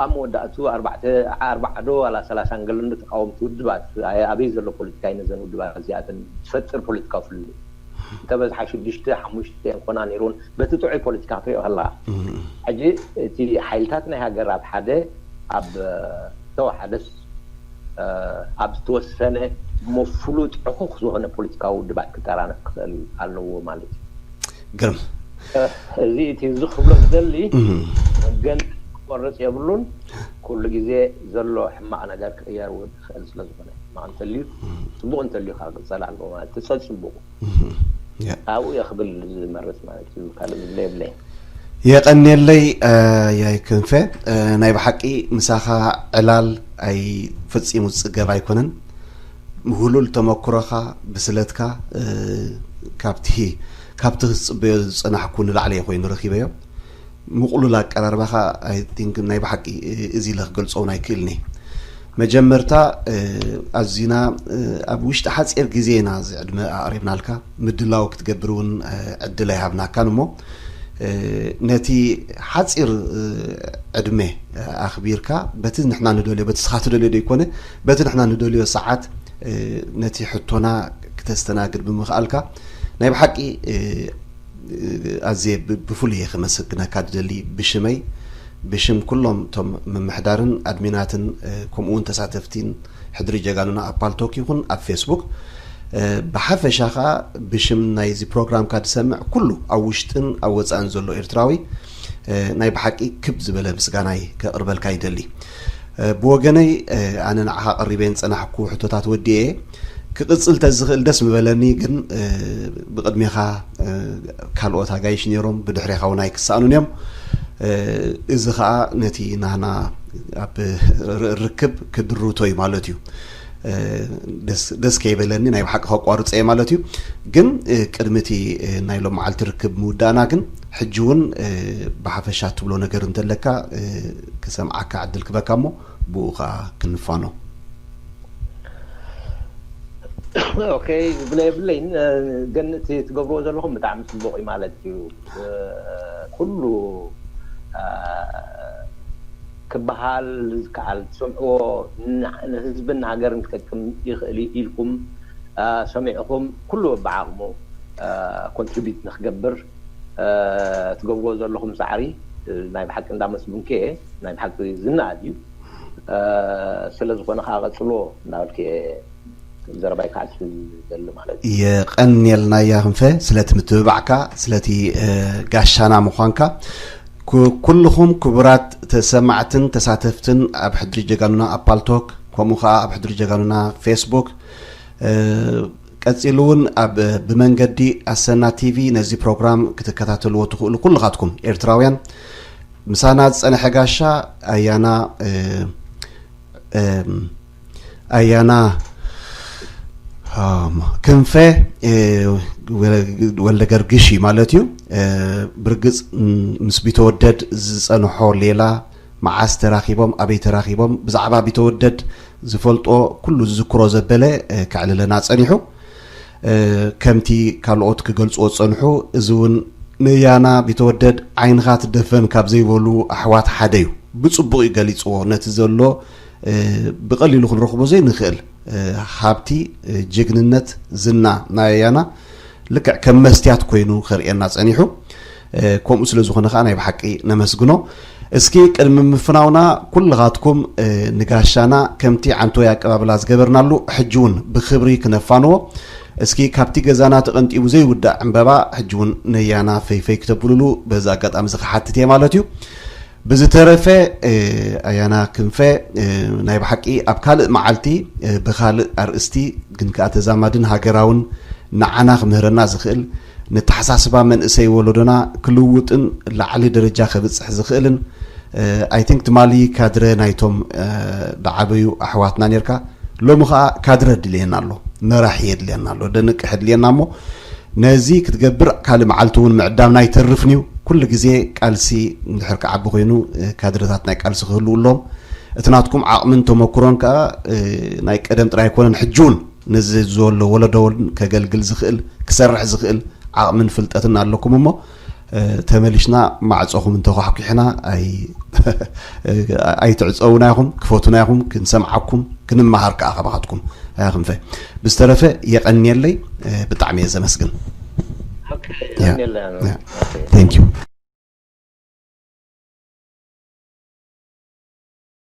ኣብ መወዳእቱ ኣርባዕተ፣ ኣርባዓ ዶ ዋላ ሰላሳ ገለን ዶ ተቃወምቲ ውድባት፣ ኣበይ ዘሎ ፖለቲካ እዩ ነዘን ውድባት እዚኣተን ዝፈጥር ፖለቲካዊ ፍልልይ? እንተበዝሓ ሽዱሽተ ሓሙሽተ እንኮና ነይሩን፣ በቲ ጥዑይ ፖለቲካ ክትሪኦ ከለኻ። ሕጂ እቲ ሓይልታት ናይ ሃገር ኣብ ሓደ፣ ኣብ ዝተወሓደስ፣ ኣብ ዝተወሰነ፣ እሞ ፍሉጥ ሕኹኽ ዝኾነ ፖለቲካዊ ውድባት ክጠራነፍ ክኽእል ኣለዎ ማለት እዩ። ግርም። እዚ እቲ እዚ ክብሎ ዝደሊ፣ ገን ክቆርፅ የብሉን። ኩሉ ግዜ ዘሎ ሕማቕ ነገር ክቕየር እውን ክኽእል ስለ ዝኾነ፣ ሕማቕ እንተልዩ፣ ፅቡቕ እንተልዩ ከዓ ክቕፀል ኣለዎ ማለት እዩ። ፀፅቡቑ ኣብኡ እየ ክብል ዝመርፅ ማለት እዩ። ካልእ ዝብለ የብለይ። የቐንየለይ። ያይ ክንፈ፣ ናይ ብሓቂ ምሳኻ ዕላል ኣይ ፈጺሙ ዝጽገብ ኣይኮነን። ምሁሉል ተመክሮኻ፣ ብስለትካ፣ እ፣ ካብቲ፣ ካብቲ ክጽበዮ ዝጸናሕኩ ንላዕሊ እየ ኮይኑ ረኺበዮ። ምቕሉል ኣቀራርባኻ፣ I think፣ ናይ ብሓቂ፣ እ፣ እዚ ኢለ ክገልጾ እውን ኣይክእልን እየ። መጀመርታ፣ እ፣ ኣዚና፣ እ፣ ኣብ ውሽጢ ሓጺር ግዜ ኢና እዚ ዕድመ ኣቕሪብናልካ። ምድላው ክትገብር እውን፣ እ፣ ዕድል ኣይሃብናካን እሞ፣ እ፣ ነቲ ሓጺር፣ እ፣ ዕድመ፣ እ፣ ኣኽቢርካ፣ በቲ ንሕና ንደልዮ፣ በቲ ንስኻ ትደልዮ ዘይኮነ፣ በቲ ንሕና ንደልዮ ሰዓት፣ እ፣ ነቲ ሕቶና ክተስተናግድ ብምኽኣልካ፣ ናይ ብሓቂ፣ እ፣ ኣዝየ ብ-፣ ብፍሉይ እየ ከመስግነካ ዝደሊ፣ ብሽመይ፣ ብሽም ኩሎም እቶም ምምሕዳርን ኣድሚናትን፣ እ፣ ከምኡ እውን ተሳተፍቲን ሕድሪ ጀጋኑና ኣብ ፓልቶክ ይኹን ኣብ ፌስቡክ፣ እ፣ ብሓፈሻ ኸኣ ብሽም ናይዚ ፕሮግራምካ ዝሰምዕ ኩሉ ኣብ ውሽጥን ኣብ ወጻእን ዘሎ ኤርትራዊ፣ እ፣ ናይ ብሓቂ ክብ ዝበለ ምስጋናይ ከቕርበልካ ይደሊ። እ፣ ብወገነይ፣ እ፣ ኣነ ንዓኻ ቀሪበ ዝጸናሕኩ ሕቶታት ወዲኤ ክቕጽል ተዝኽእል ደስ ምበለኒ፣ ግን፣ እ፣ ብቕድሜኻ፣ እ፣ ካልኦት ኣጋይሽ ነይሮም፣ ብድሕሬኻ እውን ኣይክሰኣኑን እዮም። እ፣ እዚ ኸኣ ነቲ ናህና ኣብ ር-፣ ርክብ ክድርቶ እዩ ማለት እዩ። እ፣ ደስ፣ ደስ ከይበለኒ ናይ ብሓቂ ከቋርጾ እየ ማለት እዩ። ግን፣ እ፣ ቅድሚ እቲ፣ እ፣ ናይ ሎም መዓልቲ ርክብ ምውዳእና ግን፣ ሕጂ እውን፣ እ፣ ብሓፈሻ ትብሎ ነገር እንተለካ፣ እ፣ ክሰምዓካ ዕድል ክበካ እሞ፣ ብኡ ኸኣ ክንፋኖ። ኦኬ፣ ዝብለ የብለይን። እ፣ ግን እቲ ትገብርዎ ዘለኹም ብጣዕሚ ጽቡቕ እዩ ማለት እዩ። እ፣ ኩሉ፣ እ፣ ክበሃል ዝከኣል ትሰምዕዎ፣ ን-፣ ንህዝብን ንሃገርን ክጠቅም ይኽእል እዩ ኢልኩም፣ እ፣ ሰሚዕኹም ኩሉ በብዓቕሙ፣ እ፣ ኮንትሪቢዩት ንክገብር፣ እ፣ ትገብርዎ ዘለኹም ጻዕሪ፣ እ፣ ናይ ብሓቂ እንዳመስግንኩ እየ። ናይ ብሓቂ ዝነኣድ እዩ። እ፣ ስለ ዝኾነ ከኣ ቀጽልዎ እንዳበልኩ እየ ዘረባይ ክዓጽ ዝደሊ ማለት እዩ። የቐንየልና እያ ክንፈ፣ ስለቲ ምትብባዕካ፣ ስለቲ፣ እ፣ ጋሻና ምዃንካ። ኩ-፣ ኩልኹም ክቡራት ተሰማዕትን ተሳተፍትን ኣብ ሕድሪ ጀጋኑና ኣብ ፓልቶክ፣ ከምኡ ኸኣ ኣብ ሕድሪ ጀጋኑና ፌስቡክ፣ እ፣ ቀጺሉ እውን ኣብ፣ ብመንገዲ ኣሰና ቲቪ ነዚ ፕሮግራም ክትከታተልዎ ትኽእሉ ኩልኻትኩም ኤርትራውያን፣ ምሳና ዝጸንሐ ጋሻ ኣያና፣ እ፣ እም፣ ኣያና፣ ኣም፣ ክንፈ፣ እ፣ ወ-፣ ወልደ ገርግሽ እዩ ማለት እዩ። እ፣ ብርግጽ፣ ም-፣ ምስ ቢተወደድ ዝጸንሖ ሌላ መዓስ ተራኺቦም፣ ኣበይ ተራኺቦም፣ ብዛዕባ ቢተወደድ ዝፈልጦ ኩሉ ዝዝክሮ ዘበለ፣ እ፣ ከዕልለና ጸኒሑ። እ፣ ከምቲ ካልኦት ክገልጽዎ ዝጸንሑ፣ እዚ እውን ንያና ቢተወደድ ዓይንኻ ትደፈን ካብ ዘይበሉ ኣሕዋት ሓደ እዩ። ብጽቡቕ እዩ ገሊጽዎ። ነቲ ዘሎ፣ እ፣ ብቐሊሉ ክንረኽቦ ዘይንኽእል፣ እ፣ ሃብቲ፣ እ፣ ጅግንነት፣ ዝና ናይ ያና ልክዕ ከም መስትያት ኮይኑ ከርእየና ጸኒሑ። እ፣ ከምኡ ስለ ዝኾነ ከኣ ናይ ብሓቂ ነመስግኖ። እስኪ ቅድሚ ምፍናውና ኩልኻትኩም፣ እ፣ ንጋሻና ከምቲ ዓንቶይ ኣቀባብላ ዝገበርናሉ ሕጂ እውን ብኽብሪ ክነፋንዎ። እስኪ ካብቲ ገዛና ተቐንጢቡ ዘይውዳእ ዕምበባ ሕጂ እውን ነያና ፈይፈይ ክተብሉሉ በዚ ኣጋጣሚ እዚ ክሓትት እየ ማለት እዩ። ብዝተረፈ፣ እ፣ ኣያና ክንፈ፣ እ፣ ናይ ብሓቂ ኣብ ካልእ መዓልቲ፣ እ፣ ብኻልእ ኣርእስቲ ግን ከኣ ተዛማድን ሃገራውን ንዓና ክምህረና ዝኽእል፣ ነተሓሳስባ መንእሰይ ወለዶና ክልውጥን ላዕሊ ደረጃ ከብጽሕ ዝኽእልን፣ እ፣ I think ትማሊ ካድረ ናይቶም፣ እ፣ ዝዓበዩ ኣሕዋትና ኔርካ፣ ሎሚ ኸኣ ካድረ ድልየና ኣሎ፣ መራሒ የድልየና ኣሎ፣ ደንቅሕ የድልየና እሞ ነዚ ክትገብር ካልእ መዓልቲ እውን ምዕዳምና ኣይተርፍን እዩ። ኩሉ ግዜ ቃልሲ እንድሕር ክዓቢ ኮይኑ፣ እ፣ ካድረታት ናይ ቃልሲ ክህልዉ ኣለዎም። እቲ ናትኩም ዓቕምን ተመክሮን ከኣ፣ እ፣ ናይ ቀደም ጥራይ ኣይኮነን፣ ሕጂ እውን ነዚ ዘሎ ወለዶ እውን ከገልግል ዝኽእል፣ ክሰርሕ ዝኽእል ዓቕምን ፍልጠትን ኣለኩም እሞ፣ እ፣ ተመሊስና ማዕጾኹም እንተኳሕኲሕና ኣይ-፣ ኣይትዕጸዉና ኢኹም፣ ክፈቱና ኢኹም፣ ክንሰምዓኩም፣ ክንመሃር ከኣ ካባኻትኩም። ኣያ ክንፈ፣ ብዝተረፈ የቐንየለይ፣ እ፣ ብጣዕሚ እየ ዘመስግን። ኦኬ፣ ያ፣ የቐንየለይ። ያ። Thank you።